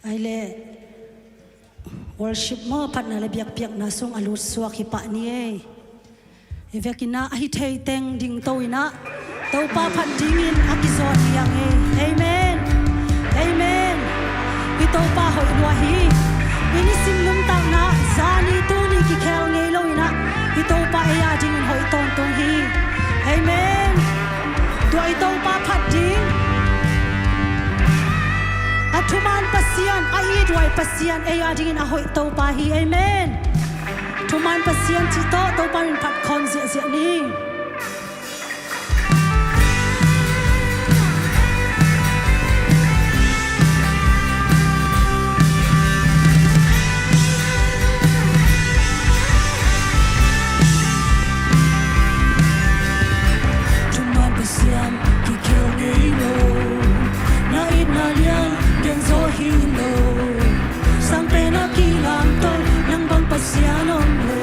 Ai le, worship maw, phatna le biakpiakna sung a lut suak hi pah ni ei. I vekin ah a hi thei teng ding to in ah Topa phat dingin a kizawn hi hang ei. Amen. Amen. I Topa hoih lua hi. I nisim nuntakna zani tuni kikhel ngei lo in ah i Topa ei a dingin hoih tawntung hi. Amen. Tua i Topa phat ding, a thuman Pasian a ithuai Pasian ei a dingin a hoih Topa hi. Amen. Thuman Pasian cih tawh Topa min phat khawm ziahziah ni. Thuman Pasian kikhel ngei lo, na itna lian gen zaw hi lo. Sangpen a kilamto nang bang Pasian om lo.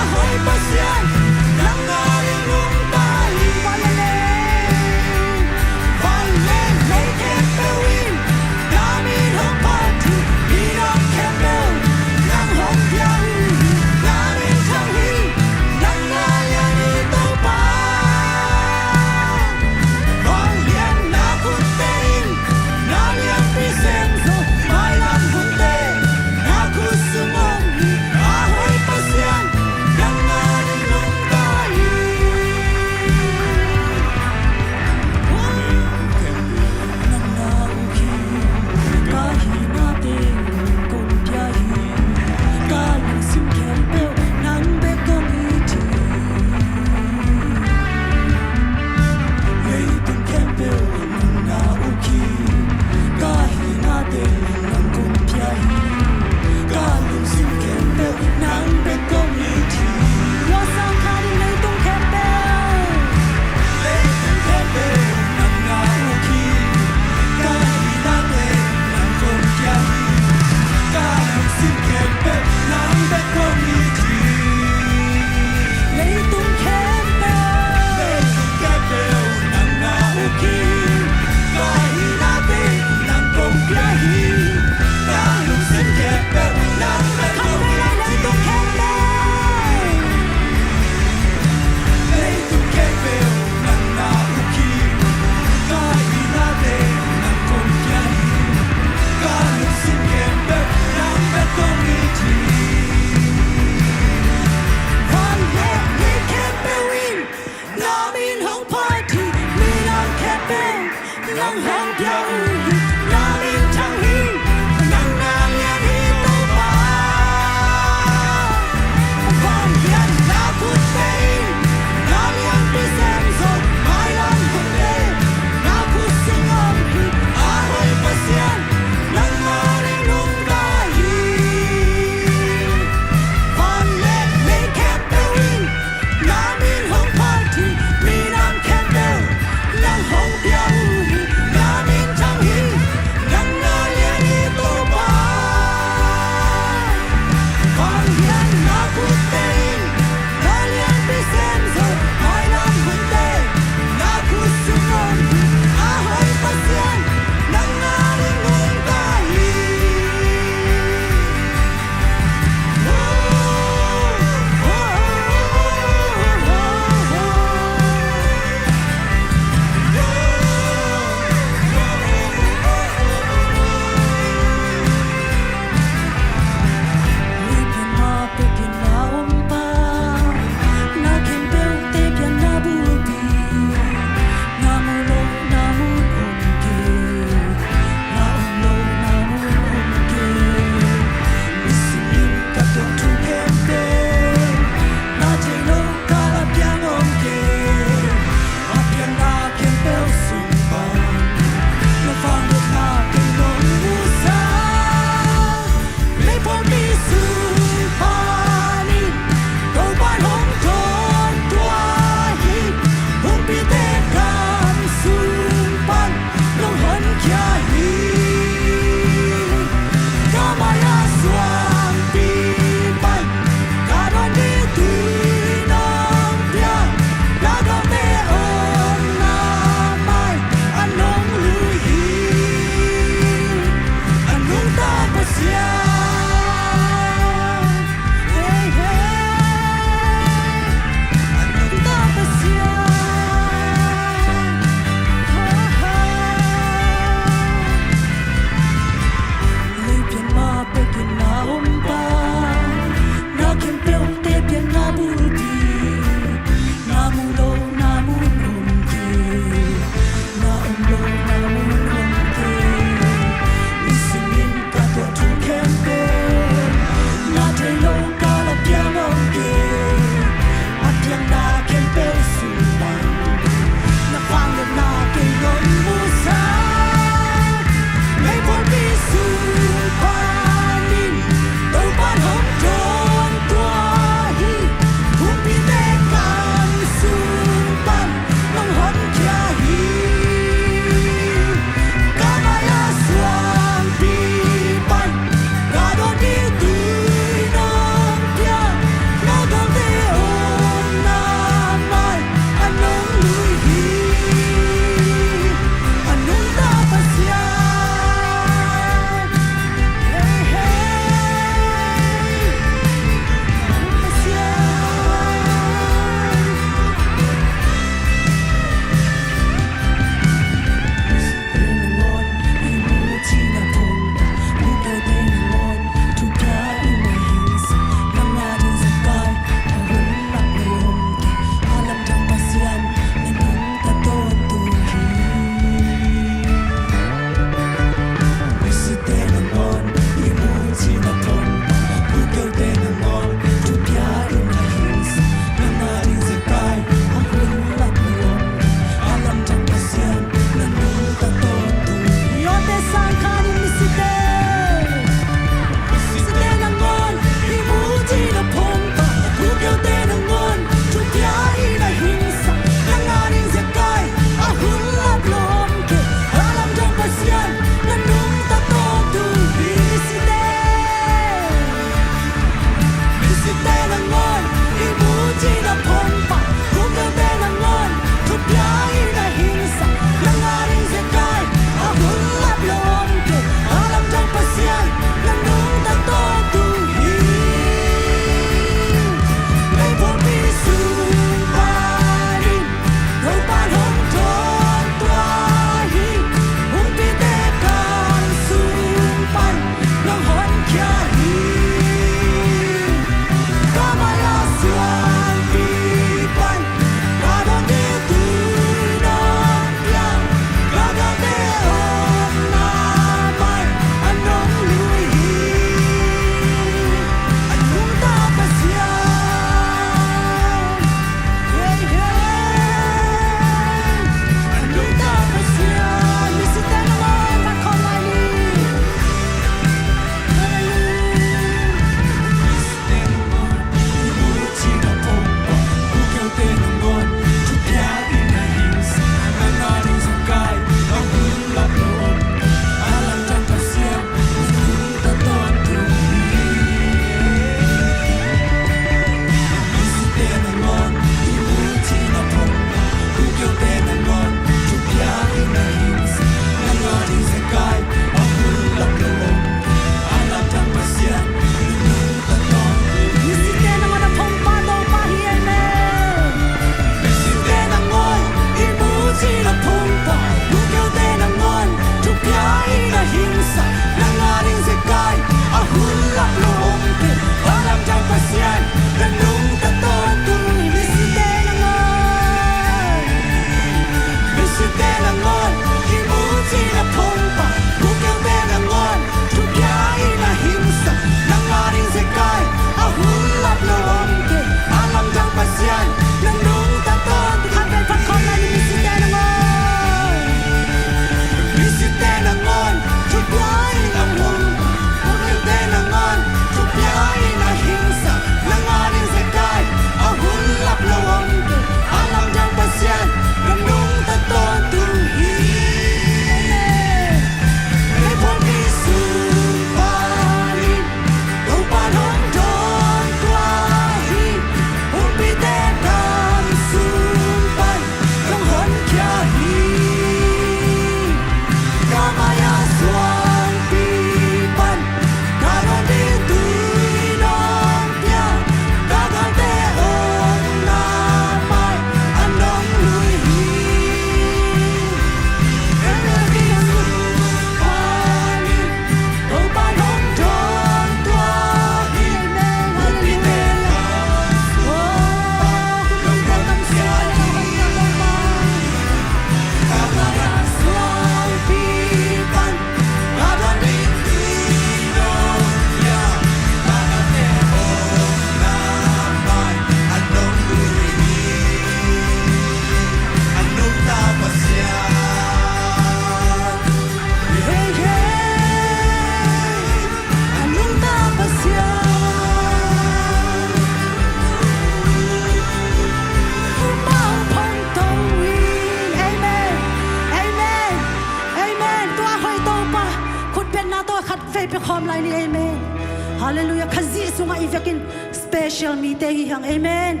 Halleluiah. Khazih sungah i vekin special mite hi hang. Amen.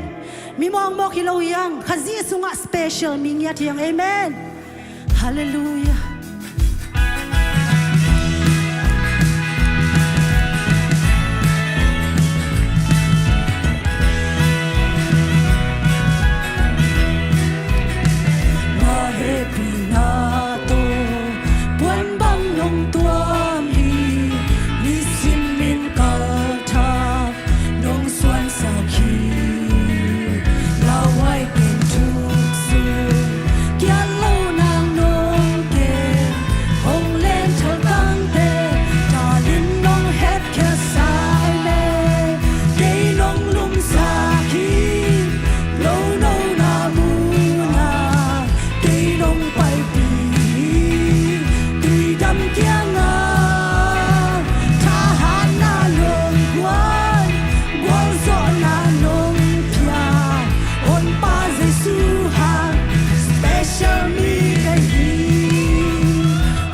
Mi mawkmawk hi lo hi hang. Khazih sungah special mi ngiat hi hang. Amen. Halleluiah. Na hehpihna tawh puan bang nong tuam hi. Nisim in kalthak nong suansak hi. Lauhuai pen thuk sung kiat lo nang nong kem. Hong len thaltangte, talin nong hepkhiat sai le. Kei nong lumsak hi. Lo nona munah kei nong paipih hi. Tuidam kiangah thahatna nong guan, gualzawhna nong pia. Honpa Jesu hang special mi ka hi.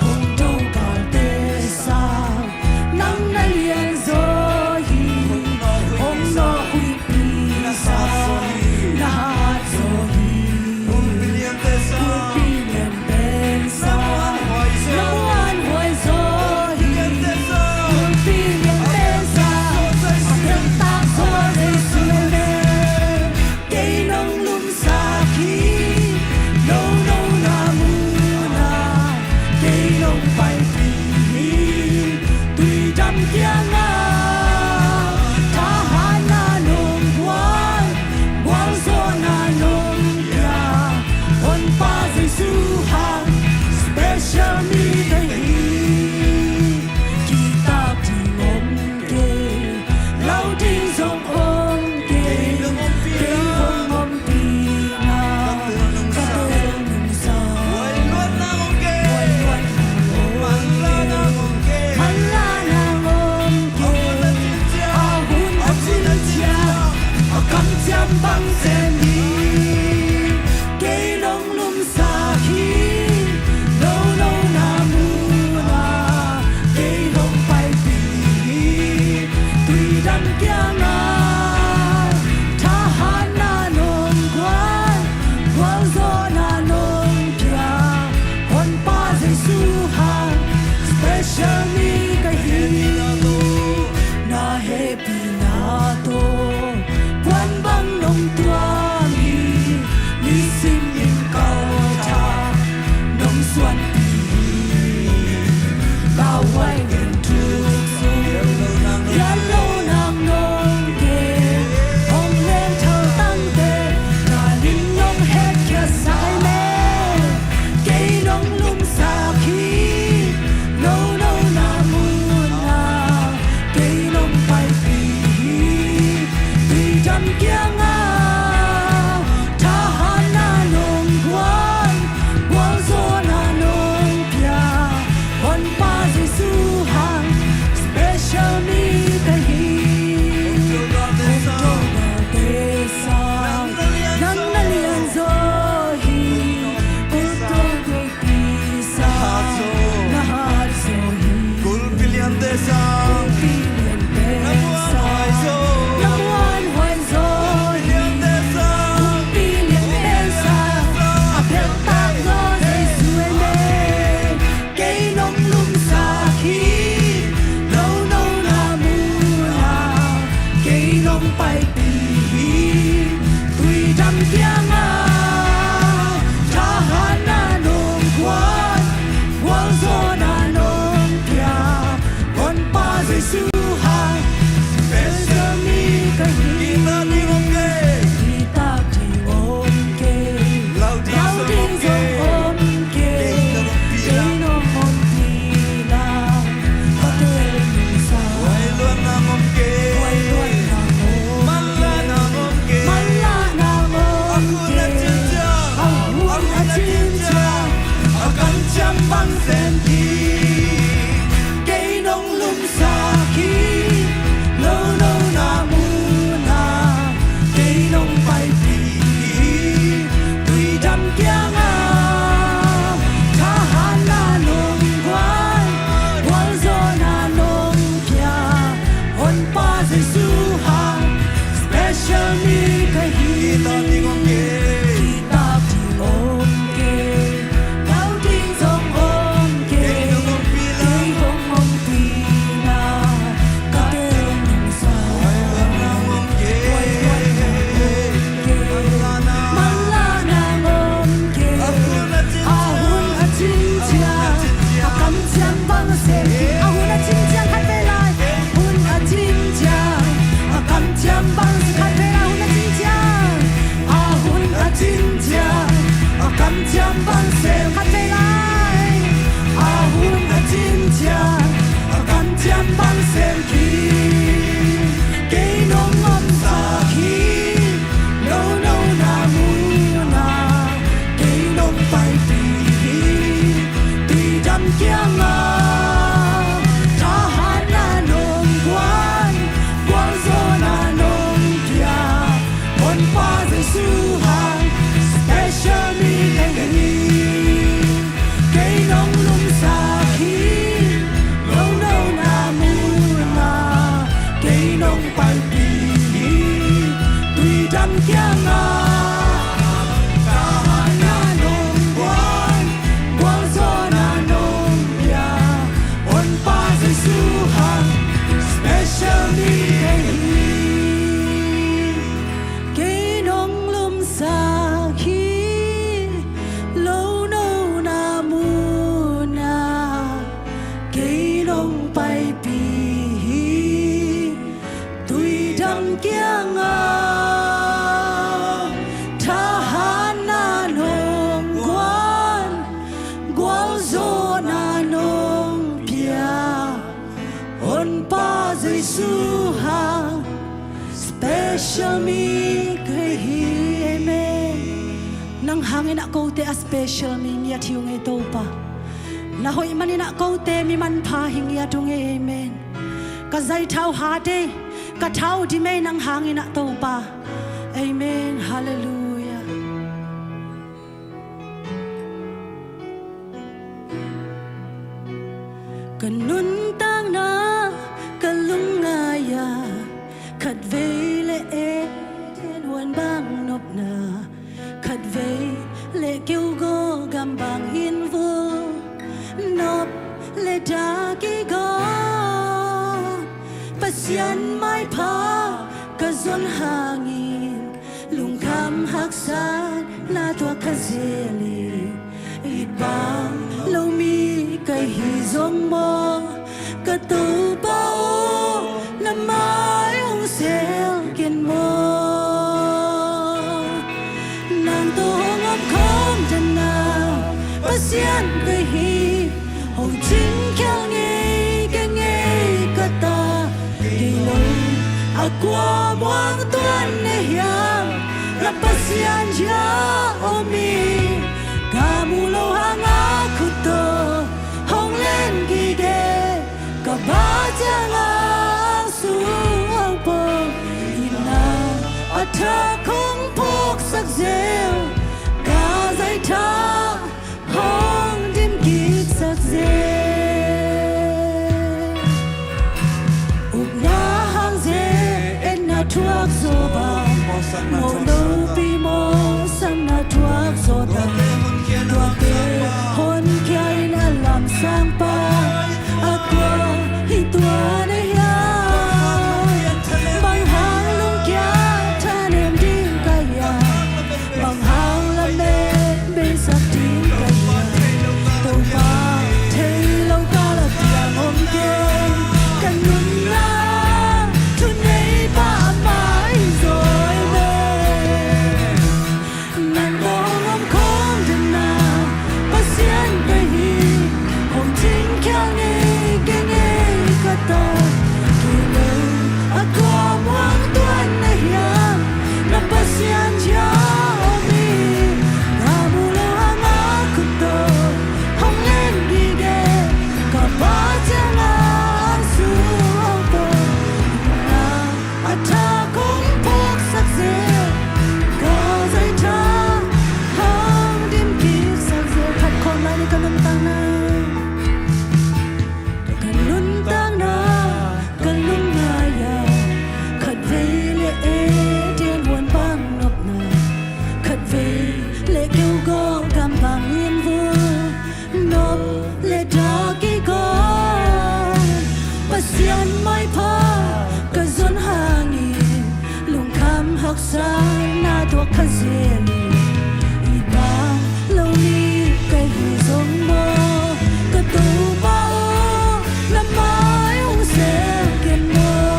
Hong tokalte sang nang na lianzaw hi. Hong nawkhuih pisa na hatzaw hi. Kulpi lian pensa na muanhuai zaw hi. Kulpi lian pensa a pheltak zaw Jesu le. Kei nong lumsak hi. Lo nona munah kei nong paipih hi. Tuidam kiangah thahatna nong guan, gualzawhna nong pia. Honpa Jesu hang special mi ka hi. Kitak ding om kei, lau ding zong om kei. Kei hong ompihna ka tel nungsa. Huai luatna om kei. Huai luatna om kei. Manlahna om kei. A hun a cin ciang, a kamciam bang sem hi. Kei nong lumsak hi. Lo nona munah kei nong paipih hi. Tuidam kiangah thahatna nong guan, gualzawhna nong pia. Honpa Jesu hang special mi ka hi. Na hehpihna tawh puan bang nong tuam hi. Nisim in kalthak nong suanpih hi. Lauhuai pen thuk sung kiat lo nang nong kem. Hong len thaltangte, talin nong hepkhiat sai le. Kei nong lumsak hi. Lo nona munah kei nong paipih hi. Tuidam kiangah thahatna nong guan, gualzawhna nong pia. Honpa Jesu hang special mi ka hi. Hong tokalte sang nang na lianzaw hi. Hong tokalte sang na hatzaw hi. Kulpi liante sang na muanhuai zaw. Na muanhuai zaw hi. Kulpi liante sang. Kulpi liante sang a pheltak zaw Jesu amen. Kei nong lumsak hi. Lo nona munah kei nong paipih hi. Tuidam kiangah thahatna nong guan, gualzawhna nong pia. Honpa Jesu hang special mi ka hi. Kitak ding om kei. Kitak ding om kei. Lau ding zong om kei. Kei nong ompihna ka tel nungsa. Huai luatna om kei. Huai luatna om kei. Manlahna om kei. A hun a cin ciang, a hun a cin ciang, a kamciam bang sem hi. Kei nong lumsak hi. Lo nona munah kei nong paipih hi. Tuidam kiangah thahatna nong guan, gualzawhna nong pia. Honpa Cincian a kamciam bang sem khat vei lai. A hun a cincian a kamciam bang sem khin. Kei nong omsak hi. Lo no na mun ah kei nong paipih hi. Tuidam kiangah thahatna nong guan, gualzawhna nong pia. Honpa Jesu hang special mi kei hi. Kei nong lumsak hi. Lo no na mun ah kei nong paipih hi. Tuidam kiangah thahatna nong guan, gualzawhna nong pia. Honpa Jesu hang special mi kei hi. Kei nong lumsak hi. Lo no na mun ah kei nong paipih hi. Tuidam kiangah thahatna nong guan, gualzawhna nong pia. Honpa Jesu hang special mi kei hi. Amen. Nang hangin ah kote a special mi ngiat hi ung ei Topa. Na hoih manin ah kote mi manpha hi ngiat ung ei. Amen. Ka zaithau hat ei, ka thau dim ei nang hangin ah Topa. Amen. Halleluiah. Ka nuntakna ka lungngai ah, khatvei le Eden huan bang nopna, khatvei le keugaw gam bang inn vul, nop le dak i gaw, Pasian maipha ka zon hangin, lungkham haksatna tuak kha zel hi. It bang lo mi ka hi zong maw, ka Topa aw, na mai hong sel ken maw. Nang tawh hong om khawm dan a, Pasian ka hi, hong cingkhial ngei ka ngei ka ta. Kei lo a kua muang tuan na hiam, na Pasian zia om hi. Ka mu lo hang a khut tawh hong len gige, ka ba ciang a sung hong pawng. Inn a thak hong phawksak zel, ka zaithak hong dim kiksak zel. Upna hang ze, etna thuak zaw bang, mawhnopi mawhsakna thuak zaw bang, tuate honkhia in a lamsang pa, a kua hi tua na hiam? Bang hang lungkia thanem ding ka hiam? Bang hang lamet beisak ding ka hiam? Topa thei lo ka la piang om kei. Ka nunna thuneipa amah hi zaw ei ve. Nang tawh hong om khawm dan a, Pasian ka hi, hong cingkhial ngei ka ngei ka ta. Kei lo a kua muang tuan na hiam, na Pasian zia om hi. Ka mu lo hang a khut tawh hong len gige, ka ba ciang a sung hong pawng. A thak hong phawksak zel, ka zaithak hong dim kiksak zel. Phat khawm lai ni ka nuntakna. Ka nuntakna ka lungngai a, khatvei le Eden huan bang nopna, khatvei le keugaw gam bang inn vul, nop le dak i gaw, Pasian maipha ka zon hangin, lungkham haksatna tuak kha zel hi. It bang lo mi ka hi zong maw, ka Topa aw, na mai hong sel ken maw.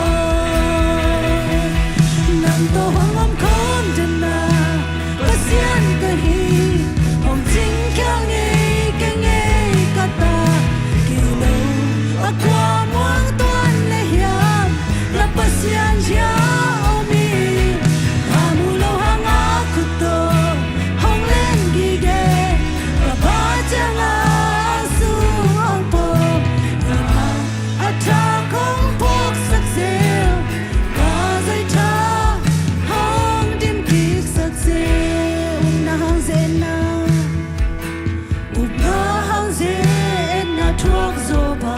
Nang tawh hong om khawm dan a, Pasian hang zetna, upna hang zetna thuak zawpa,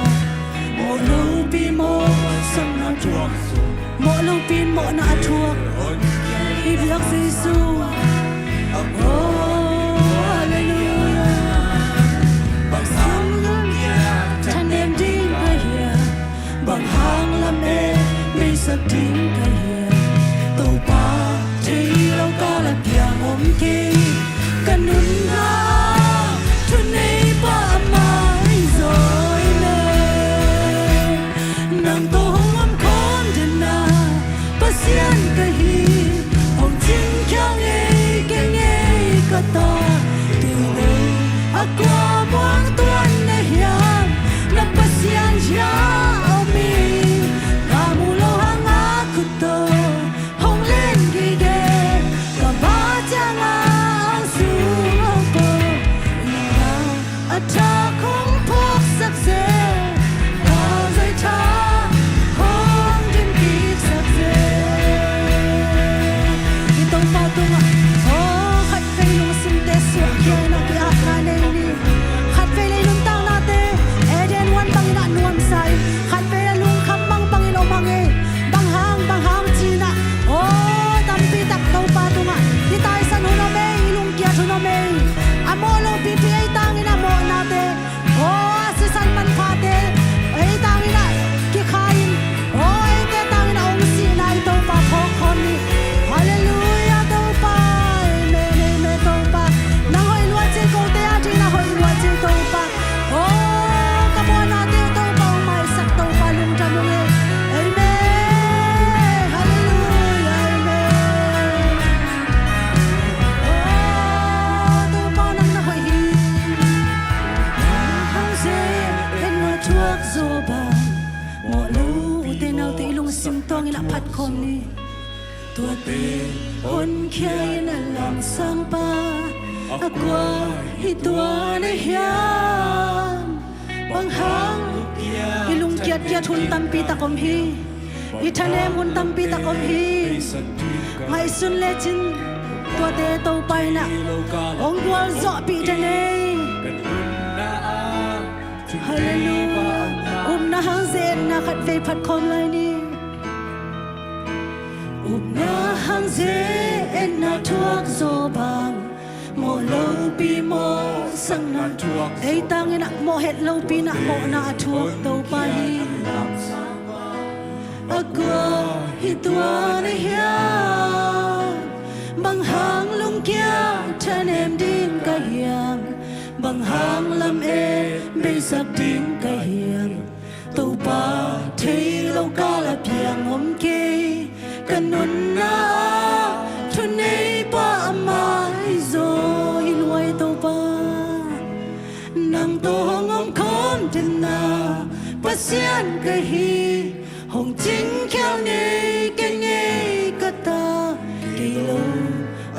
mawh lopi mawhsakna thuak zawpa, mawh lopi mawhna a thuak i biak Jesu. Oh, halleluiah. Bang sang lam thanem ding ka hiam, bang hang lamet beisak ding ka hiam? Topa thei lo kal a piang om kei, ka nunna thuneipa amah hi zaw hi le. Nang tawh hong om khawm den a Pasian ka hi, hong cingkhial ngei kei ngei ka ta. Kei lo a kua muang tuan na hiam? Na Pasian zia om hi, ka mu lo hang a khut tawh hong len gige. Ka ba ciang a ang sung hong pom, a thak hong phawksak zel, ka zai thak hong dim kiksak zel. I Topa tungah, oh, khatvei lungsimte suahkhia in a ki-apna nei ni. Khatvei lei nuntaknate Eden huan bangin a nuamsa in, khatvei a lungkham mang bangin om a ngei. Bang hang, bang hang ci-in a, oh, tampi tak Topa tungah i taisan hun om ei, i lungkiat hun om ei. A mawh lopipi ei tangin a mawhnate, oh, a sisan manphate ei tangin a kikha in, oh, eite tangin a hong sihna i Topa phawk khawm ni. Halleluiah Topa. Amen, amen Topa. Nang hoih lua ci, kote a dingin a hoih lua ci Topa. Oh, ka mawhnate uh Topa hong maisak, Topa lungdam ung ei. Amen. Halleluiah. Amen. Oh, Topa nang na hoih hi. Hang zetna thuak zawpa, mawh lo ute naute i lungsim tuangin a phat khawm ni. Tuate honkhia in a lamsangpa, a kua hi tua na hiam? Bang hang i lungkiatkiat hun tampi tak om hi. I thanem hun tampi tak om hi. Ngaihsun lecin tuate Topa in a hong gualzawhpih den ei. Halleluiah. Upna hang zetna khatvei phat khawm lai ni. Upna hang zetna thuak zawpa, mawh lopi mawhsakna thuak zawpa, ei tangin a mawh het lopi in a mawhna a thuak Topa hi. A kua hi tua na hiam? Bang hang lungkiat thanem ding ka hiam? Bang hang lamet beisak ding ka hiam? Topa thei lo kal a piang om kei, ka nunna thuneipa amah hi zaw hi luai Topa. Nang tawh hong om khawm den a Pasian ka hi, hong cingkhial ngei kei ngei ka ta. Kei lo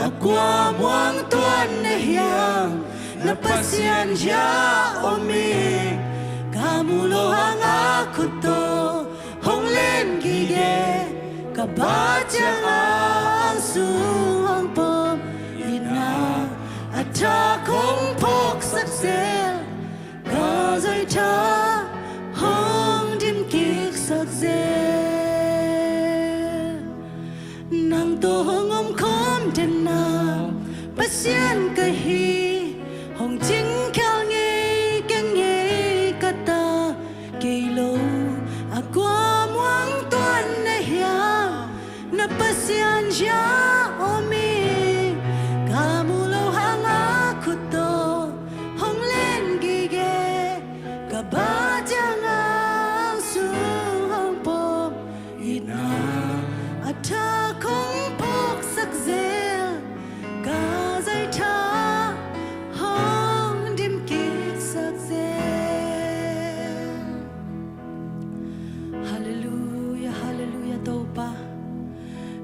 a kua muang tuan na hiam? Na Pasian zia om hi, ka mu lo hang a khut tawh hong len gige. Ka ba ciang a ang sung hong pom, itna a thak hong phawksak zel, ka zai thak hong dim kiksak zel. Nang tawh hong om khawm den a Pasian ka hi, hong cingkhial ngei kei ngei ka ta. Kei lo a kua muang tuan na hiam? Na Pasian zia om hi, ka mu lo hang a khut tawh hong len gige. Ka ba ciang a ang sung hong pom, itna a thak hong phawksak zel, ka zai thak hong dim kiksak zel. Halleluiah, halleluiah Topa.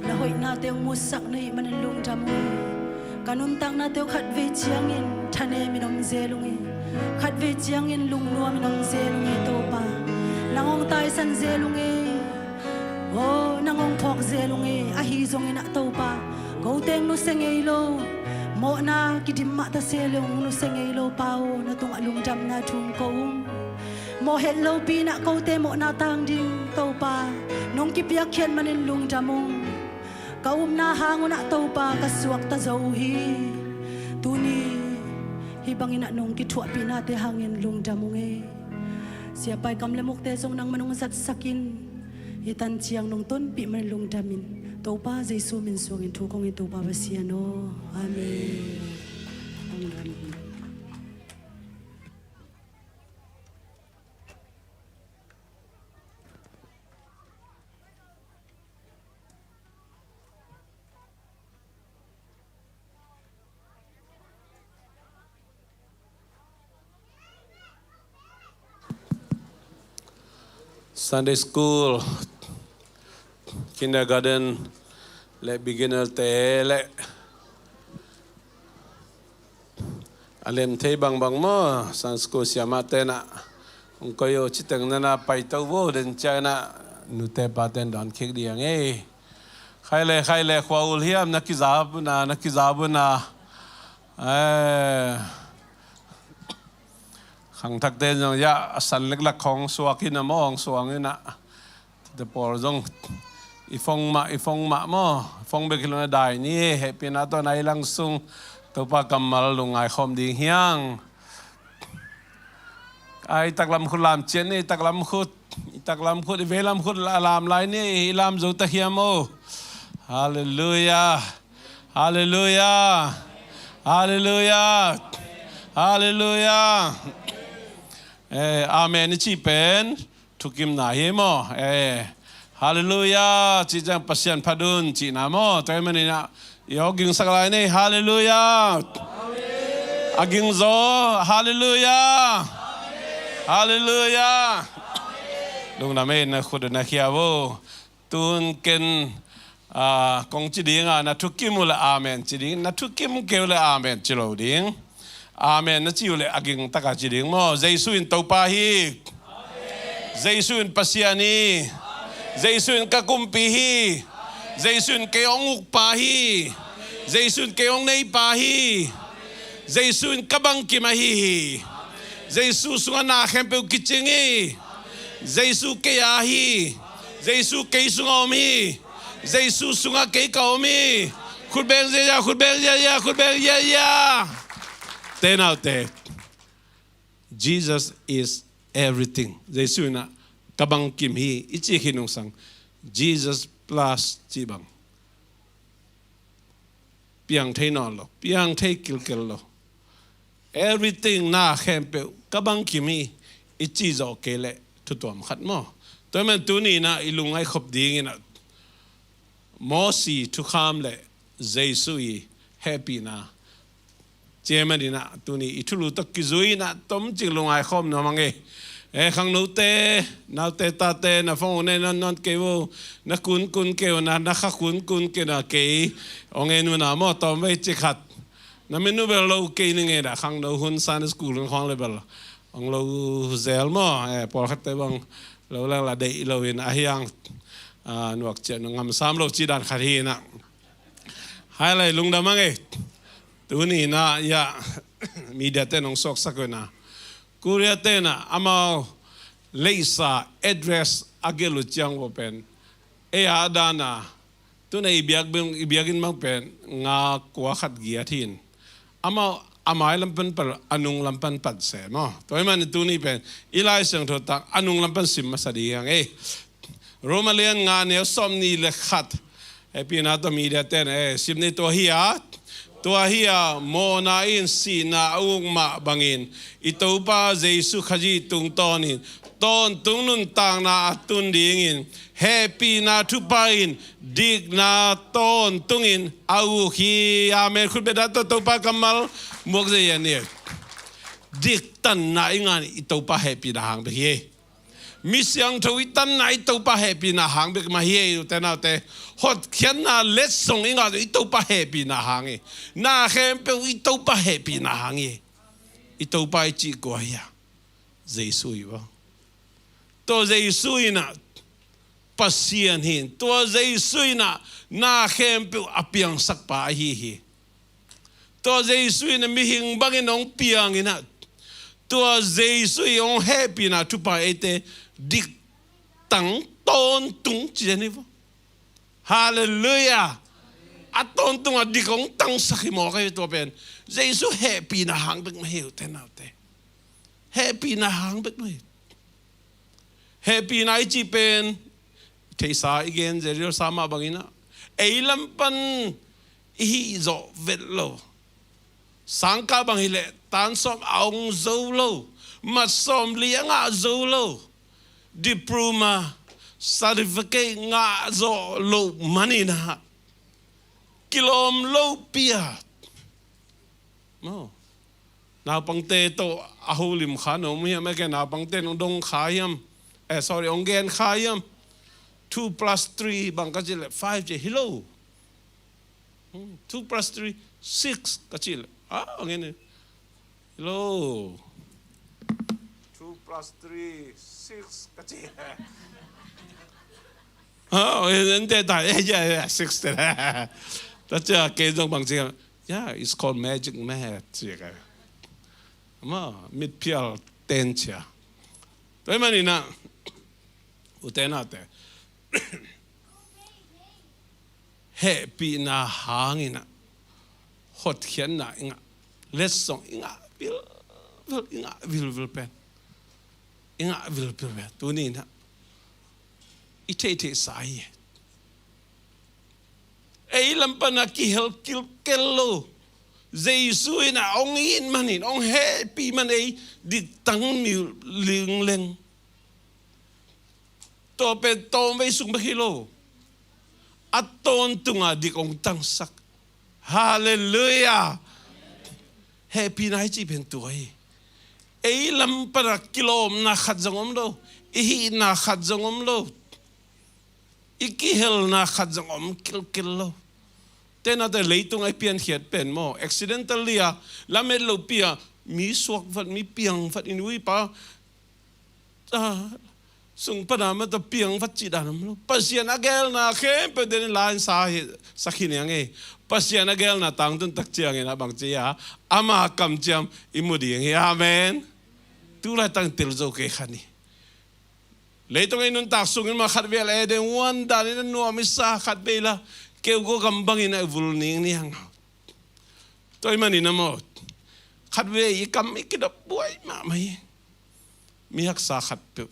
Na hoihnate hong musak na hih manin lungdam ung hi. Ka nuntaknate uh khatvei ciangin thanemin om zel ung hi. Khatvei ciangin lungnuamin om zel ung hi Topa. Nang hong taisan zel ung hi. Oh, nang hong phawk zel ung hi. Ahi zongin ah Topa, ko teng nusia ngei lo. Mawhna kidim mah ta se le hong nusia ngei lo Pa aw, na tungah lungdamna thu hong ko ung. Mawh het lopi-in ah kote mawhna tang ding Topa nong kipiakkhiat manin lungdam ung. Ka upna hang un ah Topa ka suakta zo uh hi. Tuni hih bangin ah nong kithuahpihnate hangin lungdam ung ei. Siapa i kam le mukte zong nangman hong zatsak in. Hih tan ciang nong tonpih manin lungdam ing. Topa Jesu min suangin thu kong ngen, Topa Pasian aw. Amen. Lungdam ing. Sunday school, kindergarten le beginner te le a lem thei bangbang maw, Sunday school siamahte in ah hong koi uh, citeng na na paito vo, den ciang in ah nute pate in dawn kik ding ei. Khai le, khai le, khua ul hiam, na kiza buna, na kiza buna. Eh, khangthakte zong, ya, a san leklak khawng suak in ah maw, hong suang in ah. Te pawl zong i phong mah, i phong mah maw, phong bek hi lo na dai ni, hehpihna tawh na i lang sung Topa kammal lungngai khawm ding hi hang. Ai, taklam khut lam ciat ni, taklam khut, i taklam khut, i veilam khut la lam lai ni, i lam zo ta hiam aw. Halleluiah. Halleluiah. Halleluiah. Halleluiah. Eh, amen i cih pen thukimna hi maw. Eh, halleluiah cih ciang Pasian phat un cihna maw. Tua ahih manin ah i awgingsak lai ni. Halleluiah. A ging zaw. Halleluiah. Halleluiah. Lungdam ei, na khut na khia vo. Tun ken, ah, kong ci ding a, na thukim uh le amen ci ding, na thukim kei uh le amen ci lo ding. Amen na ci uh le a ging taka ci ding maw. Jesu in Topa hi. Jesu in Pasian hi. Jesu in ka kumpi hi. Jesu in kei hong ukpa hi. Jesu in kei hong neipa hi. Jesu in ka bangkim ahi hi. Jesu sungah na khempeuh kicing hi. Jesu kei a hi. Jesu kei sungah om hi. Jesu sungah kei ka om hi. Khut beng ziahziah, khut beng ziahziah, khut beng ziahziah. Te naute, Jesus is everything. Jesu in ah ka bangkim hi i cih hi nungsang, Jesus plus cih bang piang thei nawn lo, piang thei kilkel lo. Everything, na khempeuh ka bangkim hi i cih zawh kei leh thu tuam khat maw. Tua ahih manin tuni in ah i lungngaih khop ding in ah Mosi thukham le Jesu i hehpihna. Tua ahih manin ah tuni i thulu tawh kizui in ah tomcing lungngai khawm nuam hang ei. Eh, khangnote, naute tate, na phone uh na en nawn nawn kei uh, na kun kun kei uh, na, na kha kun kun kei uh, na kei hong en uh na maw, tawmvei ci khat. Na min uh bel lo kei ning ei, na khangno hun, Sunday school hun khawng le bel hong lo zel maw. Eh, pawlkhatte bang lo leng la deih lo in, ahi hang, ah, nuak ciat ngam sam lo cih dan khat hi in ah. Hai lai, lungdam hang ei. Tuni in ah, ya, media te in hong suaksak uh in ah, Korea te in ah amau leisa address a gelh uh ciang uh pen, ei a dan a, tun a i biak beng, i biakinn bang pen nga kua khat giat hi in, amau a mai lam pan pal, a nung lam pan pan se maw. Tua ahih manin tuni pen i Lai Siangtho tang a nung lam pan sim masa ding hi hang ei. Roma lian nga, neu sawmnih le khat. Hehpihna tawh media te in, eh, sim ni. Tua hi a, tua hi a, mawhna in sihna a uk mah bangin i Topa Jesu Khazih tungtawnin tawntung nuntakna a tun dingin hehpihna thupha in dikna tawntungin a uk hi. Amen. Khut beng dan tawh Topa kammal muak ziahziah ni. Diktanna i ngah in i Topa hehpihna hang bek hi ei. Mi siangtho i tanna i Topa hehpihna hang bek mah hi ei, ute naute. Hotkhiatna letsong i ngah zong i Topa hehpihna hang hi. Na khempeuh i Topa hehpihna hang hi. I Topa i cih kua hi a? Jesu hi vo. Tua Jesu in ah Pasian hi in, tua Jesu in ah na khempeuh a piangsakpa ahi hi. Tua Jesu in a mihing bangin hong piang in ah, tua Jesu in hong hehpihna thupha eite diktang tawntung ci-in hi vo. Halleluiah. A tawntung a dik hong tangsak hi mawk hi tua pen. Jesu hehpihna hang bek mah hi uh, ute naute. Hehpihna hang bek mah hi. Hehpihna i cih pen, theihsa i gen, Jerusalem ah bangin ah, ei lam pan i hih zawh vet lo. Sangkah bang hileh tan sawm a hong zo lo, mat sawmli a ngah zo lo, diploma, certificate ngah zawh loh manin ah kilawm lopi-a, maw, naupangte tawh a holim kha na om hiam? A ke naupangte nong dong kha hiam? Eh, sorry, hong gen kha hiam? Two plus three bang ka cih leh five ci hi lo. Hmm, two plus three, six ka cih leh, ah, hong gen hi lo. Two plus three, six ka cih leh, ah, en te ta, eh, yeah, yeah, six te. Ta cia kei zong bang ci, yeah, it's called magic math, ci ka. Maw, mitphial ten cia. Tua ahih manin ah, ute naute, hehpihna hangin ah hotkhiatna i ngah, letsong i ngah vilvel, i ngah vilvel pen, i ngah vilvel pen tuni in ah i theihtheihsa hi. Ei lam pan a kihel kilkel lo, Jesu in ah hong it manin, hong hehpih man ei diktang mi lingleng. Tua pen tawmvei sung bek hi lo, a tawntung a dik hong tangsak. Halleluiah. Hehpihna i cih pen tua hi. Ei lam pan a kilawmna khat zong om lo, i hihna khat zong om lo, i kihelna khat zong om kilkel lo. Ute naute, leitung a i piankhiat pen maw, accidentally a, lamet lopi a, mi suak vat, mi piang vat, i nu i pa sung pan a mah tawh piang vat cih dan om lo. Pasian a geelna khempeuh den in la in sa hi, sa khin hi ing ei. Pasian a geelna tangtun tak ciangin a bang ci a, ama kamciam i mu ding hi. Amen. Tu laitak in tel zo kei kha ni. Leitung a i nuntak sungin mah khatvei a Eden huan danin a nuam i sa, khatvei la keukaw kam bangin a i vul ningniang. Tua ahih manin a maw, khatvei i kam i kidop buai mahmah hi. Mi haksa khatpeuh,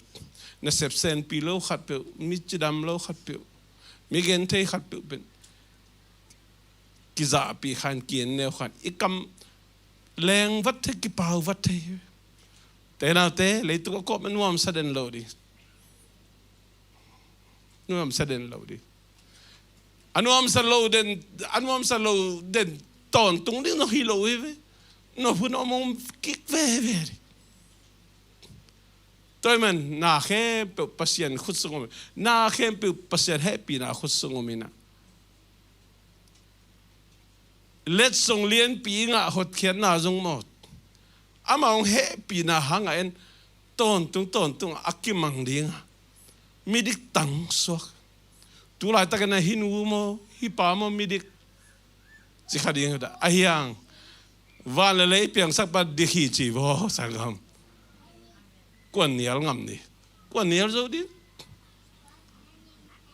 nasep senpi lo khatpeuh, mi cidam lo khatpeuh, mi genthei khatpeuh pen kizahpih khan, ki-en neu khan, i kam leng vat thei, kipau vat thei. Ute naute, leitung a kawm a nuamsa den lo ding. Nuamsa den lo ding. A nuamsa lo den, a nuamsa lo den tawntung ding zong hi lo hi ve. Nop hun om om kik veve ding. Tua ahih man na khempeuh Pasian khut sung om, na khempeuh Pasian hehpihna khut sung om in ah, letsong lianpi i ngah, hotkhiatna zong maw, ama hong hehpihna hang a en, tawntung tawntung a kimang ding a, midik tangsuak. Tu laitakin a hih nu maw, hih pa maw midik ci kha ding hi ta. Ahi hang van le lei piangsak pa dik hi ci vaw, sanggam. Kuan nial ngam ni. Kuan nial zo ding.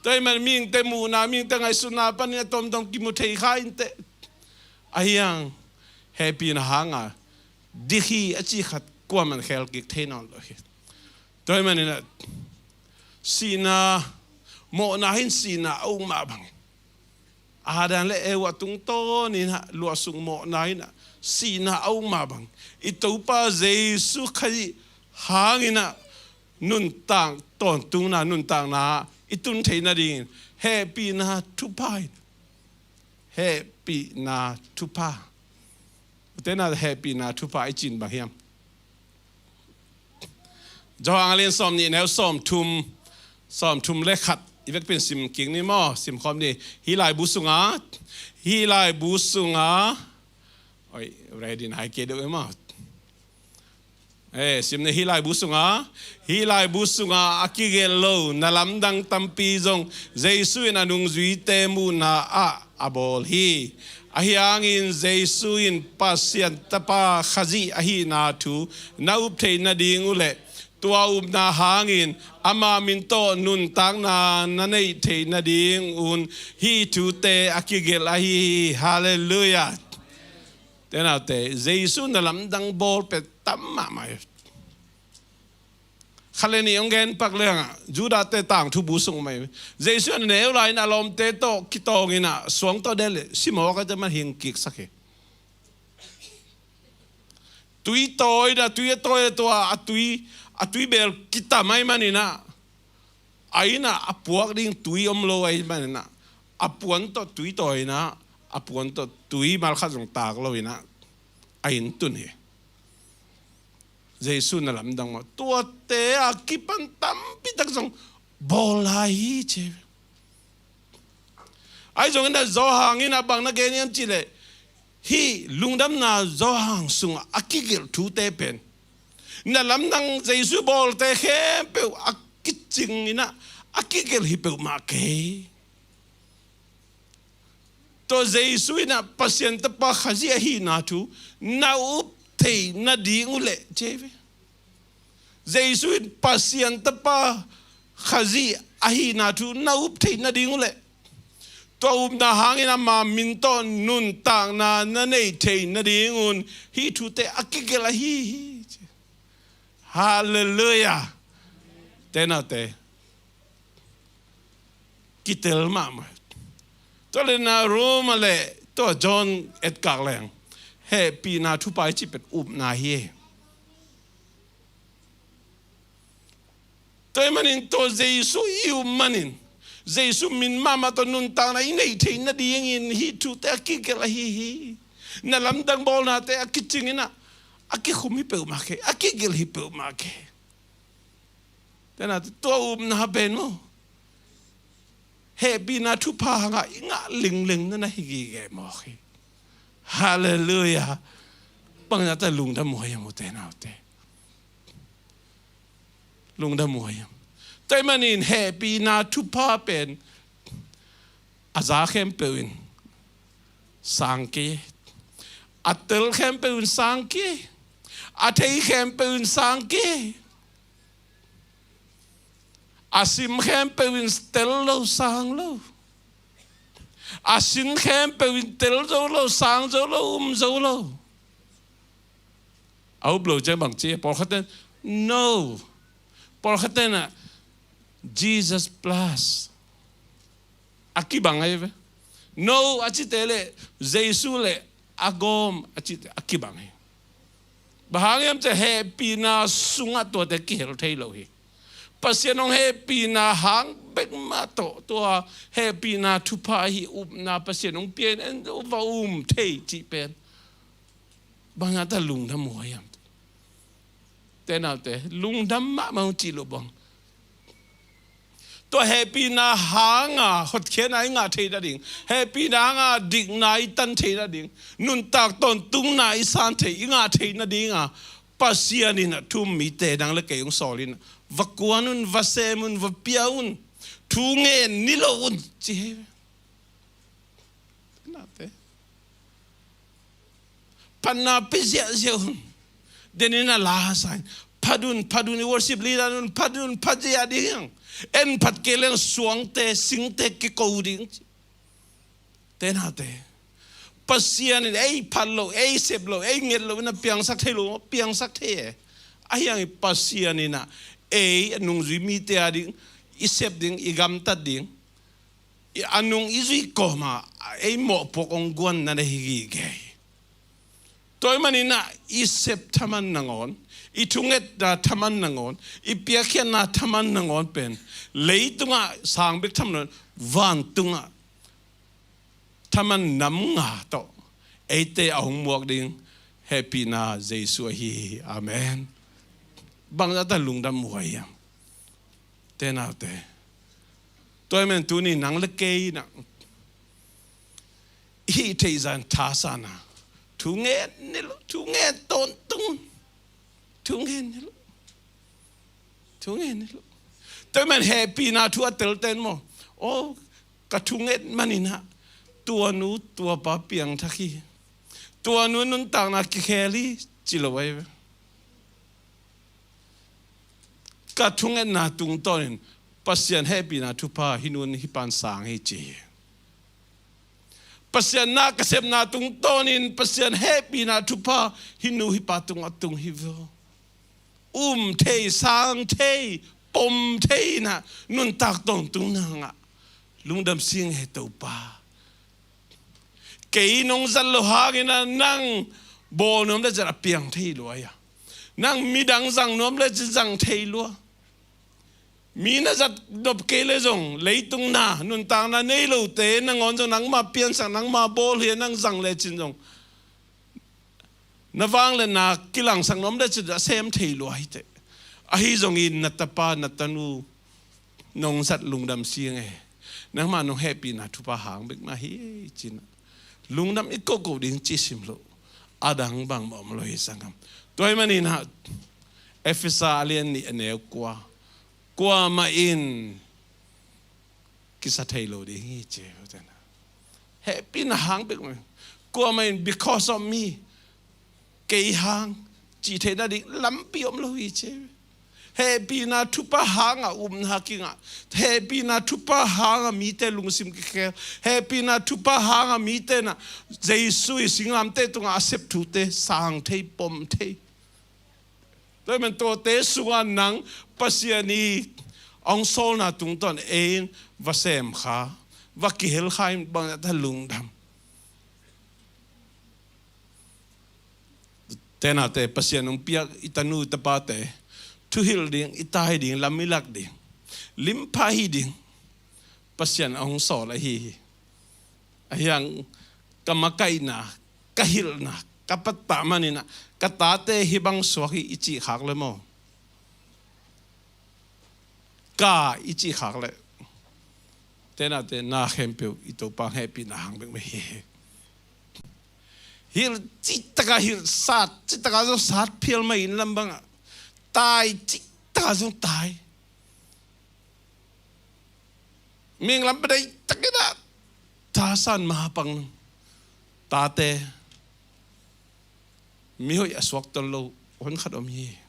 Tua ahih man mihingte muhna, mihingte ngaihsutna panin a tomtom kimu thei kha inteh. Ahi hang hehpihna hang a dik hi a ci khat kuaman khel kik thei nawn lo hi. Tua ahih manin a sihna, mawhna hin sihna a uk mah bang, Adam le Eva tungtawnin ah luahsuk mawhna in ah sihna a uk mah bang, i Topa Jesu Khrih hangin ah nuntak tawntungna, nuntakna i tun theih nadingin hehpihna thupha in, hehpihna thupha. Ute naute, hehpihna thupha i cih bang hiam? Johan a lian sawmnih, neu sawmthum, sawmthum le khat i vekpi in sim kik ni maw, sim khawm ni. Hih laibu sunga, hih laibu sunga, oi, ready nai kei deuh e maw. Eh, sim ni, hih laibu sunga, hih laibu sunga a kigelh lo na lamdang tampi zong Jesu in a nungzuite muhna ah a bawl hi. Ahi hangin Jesu in Pasian Tapa Khazih ahihna thu na up theih nading uh leh tua upna hangin ama min tawh nuntakna na neih theih nadingun hih thute a kigelh ahi hi. Halleluiah. Tenaute, Jesu na lamdang bawl pen tam mahmah hi. Khat le nih hong gen pak lengah Judah-te tangthu bu sung mah hi. Jesu a neu lai-in a lawmte tawh kitawngin ah suang tawh del leh simawk a te man hing kiksak hi. Tui tawi na, tui a tawi a tua a tui, a tui bel kitam ahi manin ah, a inn ah a puak ding tui om lo ahi manin ah, a puan tawh tui tawi na, a puan tawh tui malkhat zong tak lo in ah a inn tun hi. Jesu na lamdang mah tuate a kipan tampi tak zong bawl lai hi ci. Ahi zongin ah Johan in ah bang na gen hiam cih leh, hih lungdamna Johan sungah a kigelh thute pen na lamdang Jesu bawlte khempeuh a kicing in ah a kigelh hi peuhmah kei. Tua Jesu in ah Pasian Tapa Khazih ahihna thu na up theih nading uh leh ci hi ve. Jesu in Pasian Tapa Khazih ahihna thu na up theih nading uh leh tua upna hangin ama min tawh nuntakna na neih theih nadingun hih thute a kigelh ahi hi. Halleluiah. Tenaute, kitel mahmah. Tua leh na Roma le tua John etkak leng hehpihna thupha i cih pen upna hi. Tua ahih manin tua Jesu i up manin, Jesu min mahmah tawh nuntakna i neih theih nadingin hih thute a kigelh ahi hi. Na lamdang bawlnate a kicing in ah a kikhum hi peuhmah kei, a kigelh hi peuhmah kei. Tenaute, tua upna pen maw, hehpihna thupha hangah i ngah lingleng na na hi gige mawk hi. Halleluiah. Bangzah ta lungdam uh hiam, u tenaute? Lungdam uh hiam? Tua ahih manin hehpihna thupha pen a za khempeuh in sang kei, a tel khempeuh in sang kei, a thei khempeuh in sang kei. A sim khempeuh in tel lo, sang lo. A sin khempeuh in tel zo lo, sang zo lo, um zo lo. A up lo ciang bang ci? Pawlkhat ten, no. Pawlkhat ten ah, Jesus plus a kibang ahi ve. No a cite le Jesu le a gawm a cite a kibang hi. Bang hang hiam cih leh hehpihna sungah tuate kihel thei lo hi. Pasian hong hehpihna hang bek mah tawh tua hehpihna thupha ahi upna Pasian hong pia in en va um thei cih pen bangzah ta lungdam uh hiam? Tenaute, lungdam mahmah uh cih loh bang. Tua hehpihna hanga hotkhiatna i ngah theih nading, hehpihna hanga dikna i tan theih nading, nuntak tawntungna i san theih, i ngah theih nadinga Pasian in ah thu um mite nang le kei hong sawl in ah, va kuan un, va sem un, va pia un, thu ngen ni lo un ci hi. Nate. Phatna pia ziahziah un. Denin a la sa in, phat un, phat un, i worship leader un, phat un, phat ziah ding. En phat kei leng suangte, singte kiko ding. Tenaute, Pasian in ei phat lo, ei sep lo, ei nget lo in a piangsak thei lo, piangsak thei e. Ahi hangin Pasian in ah ei a nungzui mite a ding i sep ding, i gamtat ding, i a nung i zuih kawma ei mawhpuak hong guan na na hi gige hi. Tua ahih manin ah i sep thaman nangawn, i thungetna thaman nangawn, i piakkhiatna thaman nangawn pen leitungah sang bek tham lo, vantungah thaman nam nga tawh eite a hong muak ding hehpihna Jesu ahi hi. Amen. Bangzah ta lungdam uh hiam? Tenaute, tua ahih manin tuni nang le kei in ah i hih theih zah in thasan a, thu ngen ni lo, thu ngen tawntung un. Thu ngen ni lo. Thu ngen ni lo. Tua ahih manin hehpihna thu a telte in maw, aw, ka thu nget manin ah Tua nu tua pa piangthak hi. Tua nu nuntakna kikhel hi, ci lo ahi ve. Ka thungetna tungtawnin Pasian hehpihna thupha hih nu hih pan sang hi ci hi. Pasian na ka sepna tungtawnin Pasian hehpihna thupha hih nu hih pa tungah tung hi vua. Um thei, sang thei, pom thei inah nuntak tawntung nangah lungdam sing e Topa. Kei nong zat lo hangin ah nang bawl nuam le zat a piang thei lua ia. Nang midang zang nuam le zat zang thei lua. Mi na zat nop kei le zong leitung na nuntakna nei lote nangawn zong nangmah piansak nangmah bawl hi a nang zang lecin zong na vangliatna kilangsak nuam le cin a sem thei lua hi teh. Ahi zongin na tapa na tanu nong zat lungdam sing e. Nangmah nong hehpihna thupha hang bek mah hi cin. Lungdam i kohkoh ding ci sim lo. A dang bangmah om lo hi sangam. Tua hi maninah Efesa a lian nih a neu kua. Kuamah in kisa thei lo ding hi ci. Hehpihna hang bek mah. Kuamah in because of me. Kei hang ci theihna ding lampi om lo hi ci. Hehpihna thupha hanga upna kingah. Hehpihna thupha hanga mite lungsim kikhel. Hehpihna thupha hanga mite na Jesu i singlamte tunga a sep thute sang thei pom thei. Tua man tuate sunga nang Pasian i ong sawlna tungtawn ein va sem kha va kihel kha in bang ta lungdam. Tenate Pasian hong piak i tanu tapate thuhilh ding, i tai ding, lam i lak ding, limpha hi ding Pasian a hong sawl ahi hi. Ahiang ka makaihna, ka hilhna ka pattah maninah ka tate hi bang suak hi i cih khak le maw? Ka i cih khak le tenate na khempeuh i Topa hehpihna hang bek mah hi. Hilh cihtaka hilh, sat cihtaka zong sat phial mah in lam bangah tai cihtaka zong tai. Ming lam padai takinah tasan mapang tate mihoih a suakton lo hon khat om hi.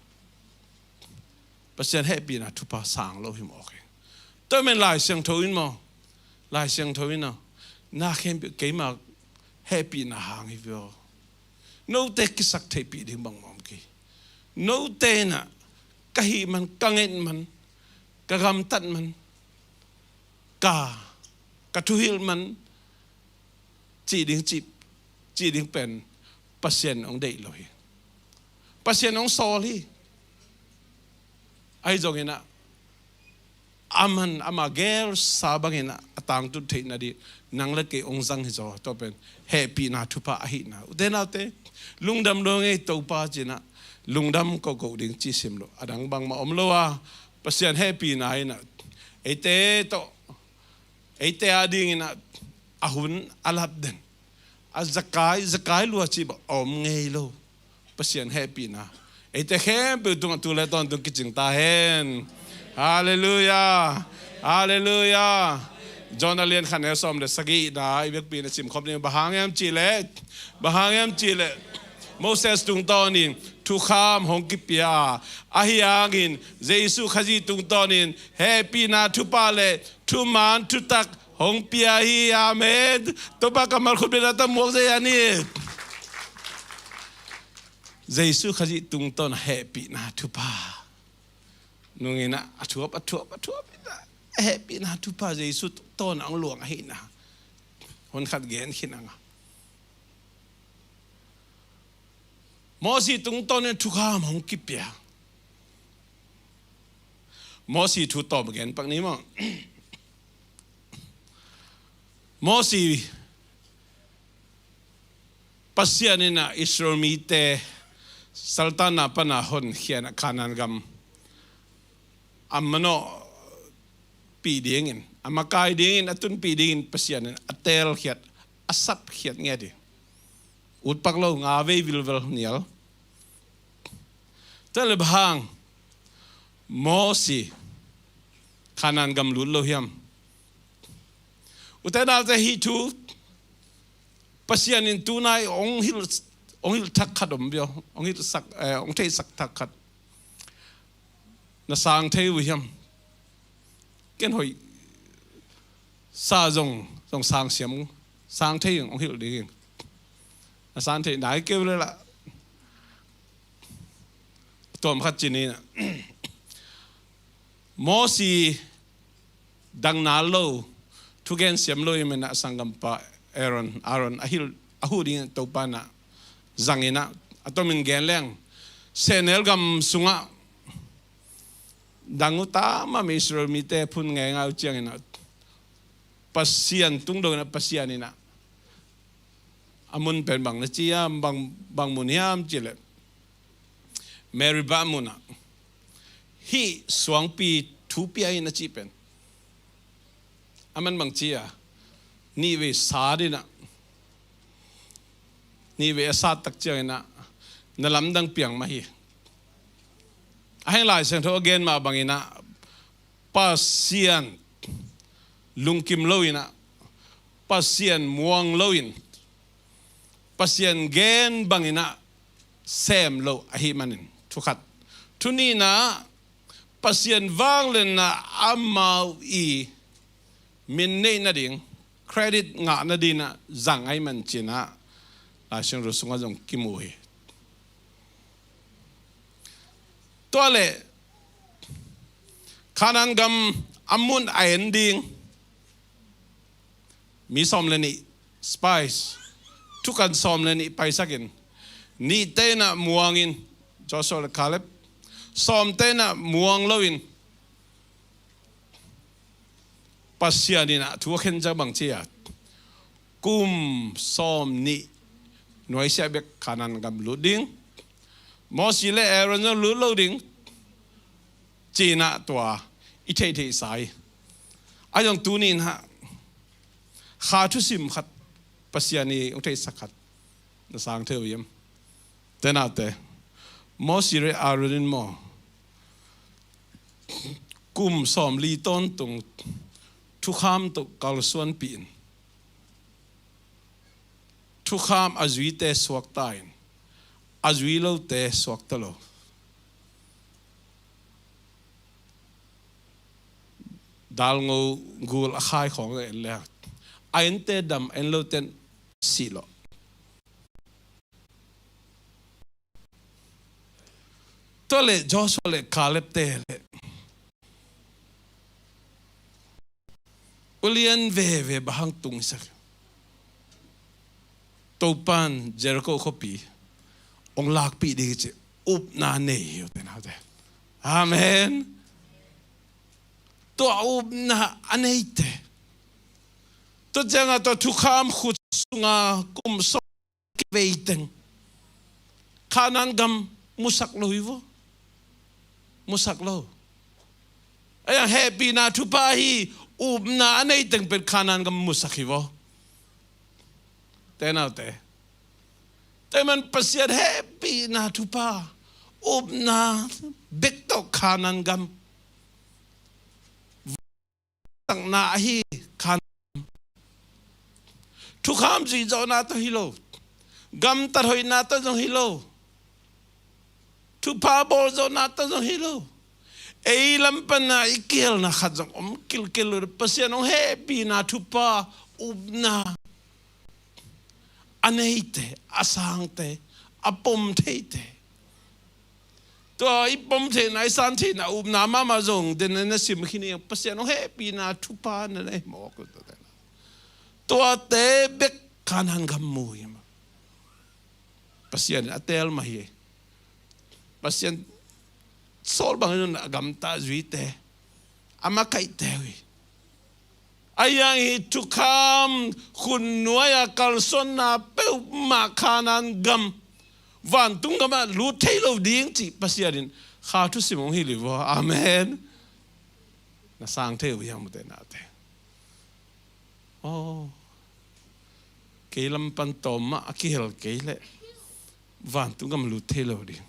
Pasian hehpihna thupha sang lo hi mawk hi. Tua men Lai Siangtho in maw? Lai Siangtho in aw na khempeuh keima hehpihna hang hi vio. Note kisak theihpih ding bang mawm ki. Note inah ka hih man, ka nget man, ka gamtat man, ka ka thuhilh man cih ding cih, cih ding pen Pasian hong deih lo hi. Pasian hong sawl hi. Ahi zonginah aman ama gelsa banginah a tangtut theihna dih nang le kei hong zang hi zaw. Tua pen hehpihna thupha ahihna ute naute lungdam lo ngei Topa cinah lungdam kohkoh ding cih sim lo a dang bangmah om lo a Pasian hehpihna inah eite tawh eite a dinginah a hun a lap den a zakai zakai lua cih bang a om ngei lo. Pasian hehpihna eite khempeuh tungah tu le tawntung kicing ta hen. Halleluiah. Halleluiah. John a lian khat neu sawm le sagihna i biakpi na simkhop ding bang hang hiam cihleh bang hang hiam cihleh Moses tungtawnin thukham hong kipia a ahi hangin Jesu Khazih tungtawnin hehpihna thupha le thuman thutak hong pia hi. Amen. Topa kammal khut bena ta muak zei a ni. Jesu Khazih tungtawn a hehpihna thupha nunginah a thuap a thuap a thuap inah a hehpihna thupha Jesu tungtawn a hong luang ahihna hon khat gen khin anga. Mosi tungtawnin thukham hong kipia. Mosi thu tawm gen pak ni maw? Mosi Pasian inah Israel mite saltanna pana honkhianah Kanaan gam a manawhpih dingin a makai dingin a tunpih dingin Pasian in a teelkhiat a sapkhiat ngiat hi. Utpak lo nga vei vilvel nial. Tua le bang hang Mosi Kanaan gam lut lo hiam? Ute naute hih thu Pasian in tunai hong hilh, hong hilh thak khat om bia, hong hilhsak, eh, hong theihsak thak khat. Na sang thei uh hiam? Ken hoih sa zong, zong sang siam, sang thei hong hilh ding. Na sang thei nai kei uh leh lah. Tuam khat ci ni na. Mosi dang nal lo, thugen siam lo i menah sanggampa Aaron, Aaron a hilh, a huh ding Topa na zang inah, a tomin gen leng, sehnel gam sungah dang uh tamam Israel mite phun ngeingai uh ciang inah, Pasian tungdo inah, Pasian inah, a mun pen bang na ci hiam, bang, bang mun hiam cih leh, Meribah munah hih suangpi thu pia in a cih pen, a man bang ci a, nihvei sat inah, nihvei a sat tak ciang inah, na lamdang piang mah hi. A heng Lai Siangtho a gen mah bang inah, Pasian lungkim lo inah, Pasian muang lo in, Pasian gen bang inah sem lo ahih manin, thu khat. Thu nihna, Pasian vangliatna amau i min neih nading, credit ngah nading ah zang ahih man ci inah, Lai Siangtho sungah zong kimu hi. Tua leh Kanaan gam a mun a en ding, mi sawm le nih, spies, thukan sawm le nih paisak in, nihte inah muang in, Joshua le Caleb, sawmte inah muang lo in, Pasian inah thu a khen ciang bang ci a, kum sawm nih nuaisiah bek Kanaan gam lut ding, Mosi le Aaron zong lut lo ding, ci inah tua i theihtheihsa hi. A zong tuni inah kha thusim khat, Pasian i hong theihsak khat, na sang thei uh hiam? Te nate, Mosi le Aaron in maw, kum sawmli tawntung thukham tawh kalsuanpih in, thukham a zuite suakta in, a zui lote suakta lo. Dalngo gul a khai khawng a en le, a ente dam, a en lote sih lawh. Tua leh Joshua le Caleb te leh ulian veve bang hang tung i sak. Topan Jericho khuapi hong lakpih ding hi ci upna nei hi uh te naute. Amen. Tua upna a neite, tua ciangah tua thukham khut sunga kum sawm kiveiteng Kanaan gam musak lo hi vaw. Musak lo. A yang hehpihna thupha hi, upna a neiteng pen Kanaan gam musak hi vaw. Te naute, te man Pasian hehpihna thupha, upna bek tawh Kanaan gam sakna ahi khan. Thukham zuih zawhna tawh hi lo. Gamtat hoihna tawh zong hi lo. Thupha bawl zawhna tawh zong hi lo. Ei lam pana i kihelna khat zong om kilkil lo. Pasian hong hehpihna thupha, upna a neite, a sangte, a pom theite. Tua i pom theihna, i san theihna, upna mahmah zong den na sim khin i, Pasian hong hehpihna thupha na nei mawk uh. Tuate bek Kanaan gam mu hi mah. Pasian in a teel mah hi. Pasian sawl bangin a gamta zuite, a makaihte uh hi. A yang hi thukham khut nuai-a kalsuanna peuhmah Kanaan gam, vantung gamah lut thei lo ding cih Pasian in kha thusim hong hilh hi vaw. Amen. Na sang thei uh hiam ute naute? Aw, kei lam pan tawm mah a kihel kei leh vantung gam lut thei lo ding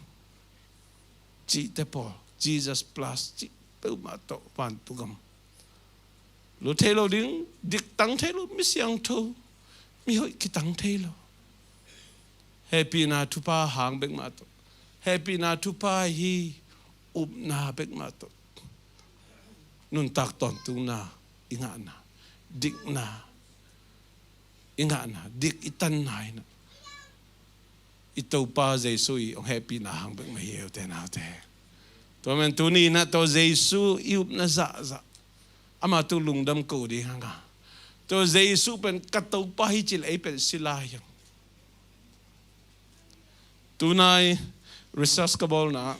cihte pawl, Jesus plus cih peuhmah tawh vantung gam lut thei lo ding, diktang thei lo, mi siangtho, mihoih kitang thei lo. Hehpihna thupha hang bek mah tawh, hehpihna thupha hi upna bek mah tawh nuntak tawntungna i ngahna, dikna i ngahna, dik i tanna in ah i Topa Jesu i hong hehpihna hang bek mah hi, ute naute. Tua man tuni in ah tua Jesu i upna zahzah, amah tung lungdam ko ding hang a, tua Jesu pen ka Topa hi cih leh ei pen sila hi hang. Tunai research ka bawlna ah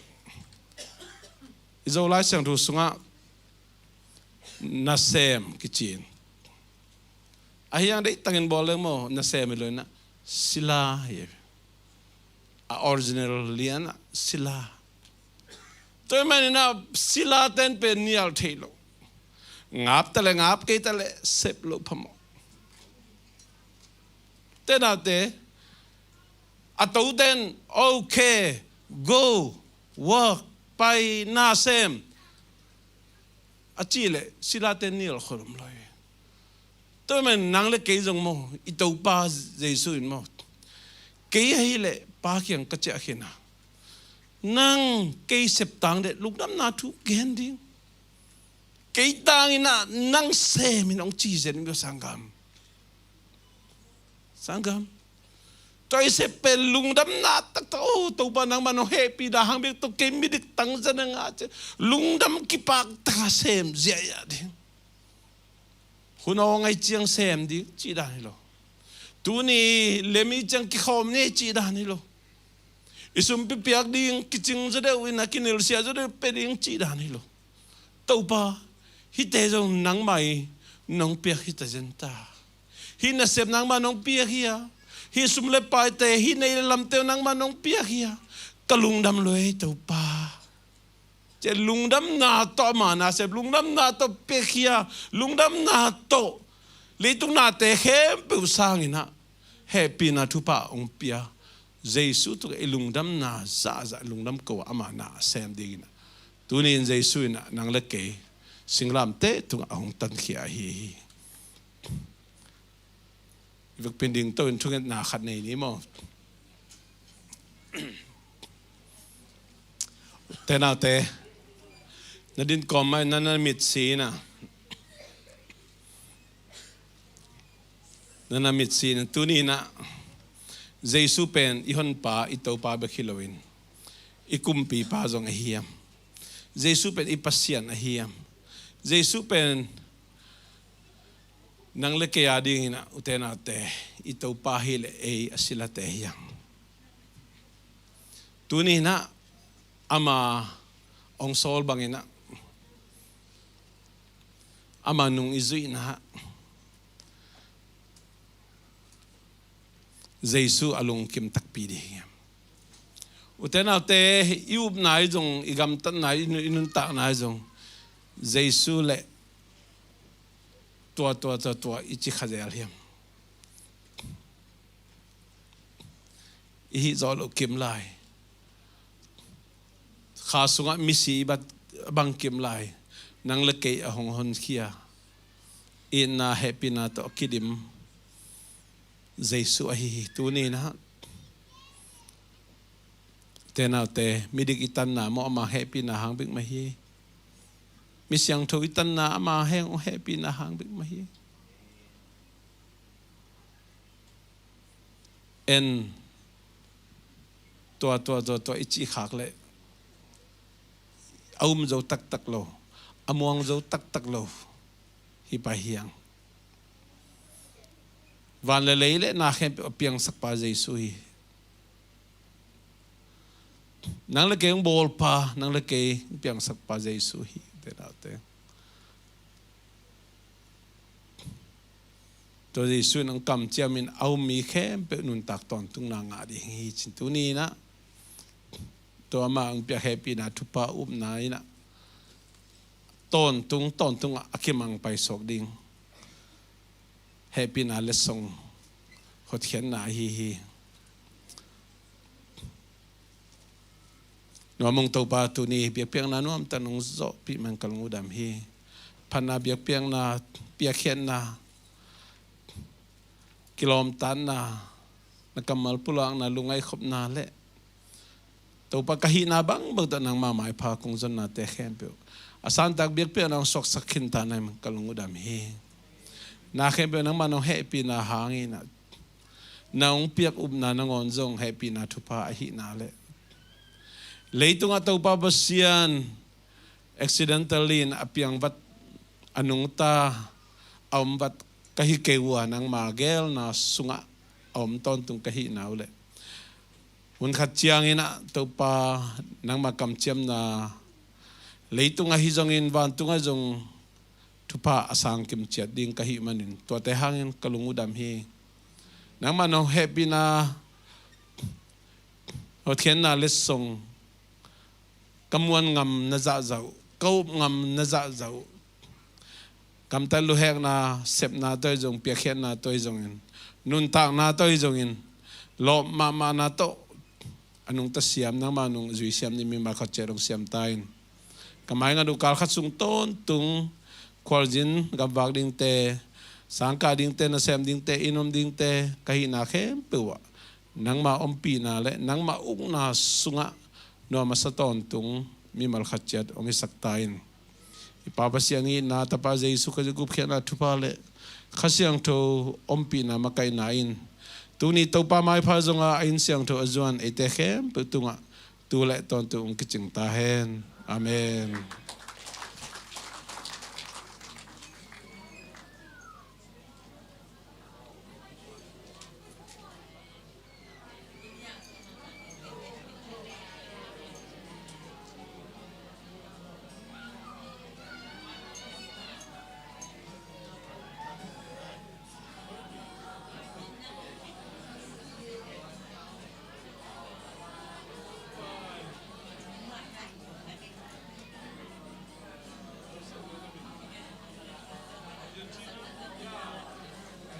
i Zolai Siangtho sungah nasem kici in, ahi hang deihtakin bawl leng maw, nasem hi lo in ah sila hi. A original lian ah sila. Tua ahih manin ah sila ten pen nial thei lo. Ngap ta leh ngap, kei ta leh sep loh phamawh. Ute naute, a to ten, "Okay, go, work, pai, na sem," a cih leh sila ten nial khol om lo hi. Tua man nang le kei zong maw, i Topa Jesu in maw, "Kei ahih leh Pa kiang ka ciah khin a, nang kei sep tang leh lungdamna thu gen ding. Kei tangin ah nang sem in," hong ci zen maw, sanggam. Sanggam, tua i sep pen lungdamna taktak, "O Topa, nangmah nong hehpihna hang bek tawh kei midik tangzan a ngah ciang lungdam kipak taka sem ziahziah ding. Hun a hong ahi ciang sem ding," cih dan hi lo. "Tuni lem i ciang kikhawm ni," cih dan hi lo. "I sumpi piak ding kicing zaw deuh in ah, kinilsiah zaw deuh pia ding," cih dan hi lo. "Topa, hihte zong nangmah in nong piak hi ta zen ta. Hih nasep nangmah nong piak hi a, hih sum le paite, hih neih le lamte nangmah nong piak hi a, ka lungdam lua hi, Topa." Tua lungdamna tawh ama nasep, lungdamna tawh piakhia, lungdamna tawh leitung nate khempeuh sangin ah hehpihna thupha hong pia Jesu tungah i lungdamna zahzah, lungdam ko a, ama na a sem dingin ah tuni-in Jesu in ah nang le kei singlamteh tungah a hong tankhia ahi hi. I vekpi-in dingto-in thungetna khat nei ni maw? Ute naute, na din kawm mah in na, na mit si in ah, na, na mit si in ah, tuni in ah Jesu pen i honpa, i Topa bek hi loin i kumpipa zong ahi hiam? Jesu pen i Pasian ahi hiam? Jesu pen nang le kei a dingin ah, ute naute, i Topa hi leh ei a silate hi hang. Tuni in ah ama hong sawl bangin ah, ama nung i zuihna ah Jesu a lungkim takpi ding hi hang. Ute naute, i upna hi zong, i gamtatna, i nu-, i nuntakna hi zong Jesu le tua, tua, tua, tua i ci kha zel hiam? I hih zawh loh kim lai, kha sungah misi i bat bang kim lai, nang le kei a hong honkhia, itna hehpihna tawh a kidim Jesu ahi hi. Tuni in ah, ute naute, midik i tanna maw, ama hehpihna hang bek mah hi. Mi siangtho i tanna ama hehpihna hang bek mah hi. En, tua, tua, tua, tua i cih khak leh a um zo taktak lo, a muang zo taktak lo hi pah hi hang. Van le lei le na khempeuh a piangsakpa Jesu hi. Nang le kei hong bawlpa, nang le kei hong piangsakpa Jesu hi, ute naute. Tua Jesu in hong kamciamin a um mi khempeuh nuntak tawntungna ngah ding hi ci-in tuni in ah, tua ama hong piak hehpihna thupha upna in ah tawntung, tawntungah a kimang paisuak ding hehpihna letsong hotkhiatna ahi hi. Nuam ung Topa, tuni biakpiakna nuamtak nong zawhpih man ka lung uh dam hi. Phatna, biakpiakna, piakkhiatna, kilawmtatna, na kammal pulakna, lungngaihkhopna le Topa ka hihna bangbang tawh nangma maipha kong zonnate khempeuh a santak biakpiakna hong suaksak khinta na hih manin ka lung uh dam hi. Na khempeuh nangma nong hehpihna hangin ah na hong piak upna nangawn zong hehpihna thupha ahihna le leitungah Topa Pasian accidentally in a piangvat, a nungta, a omvat ka hi kei uh a, nangma geelna sungah a om tawntung ka hihna uh le hun khat ciangin ah Topa nangma kamciamna leitung ahi zongin vantung ah zong thupha a sang kimciat ding ka hih manin tuate hangin ka lung uh dam hi. Nangma nong hehpihna hotkhiatna letsong ka muan ngam na zahzah uh, ka up ngam na zahzah uh, kamtat luhekna sepna tawh hi zong, piakkhiatna tawh hi zongin, nuntakna tawh hi zongin, lawp mahmahna tawh a nungta siam, nangma nung zui siam ding mimal khat ciat hong siam ta in. Ka maingat uh kal khat sung tawntung khualzin gamvak dingte, sangkah dingte, nasem dingte, inn om dingte ka hihna khempeuh ah nangma ompihna le nangma ukna sungah nuam a sa tawntung mimal khat ciat hong hisak ta in. I Pa Pasian itna, Tapa Jesu Khazih gupkhiatna thupha le Kha Siangtho ompihna makaihna in tuni Topa maipha zonga a inn siangtho a zuan eite khempeuh tungah tu le tawntung hong kicing ta hen. Amen.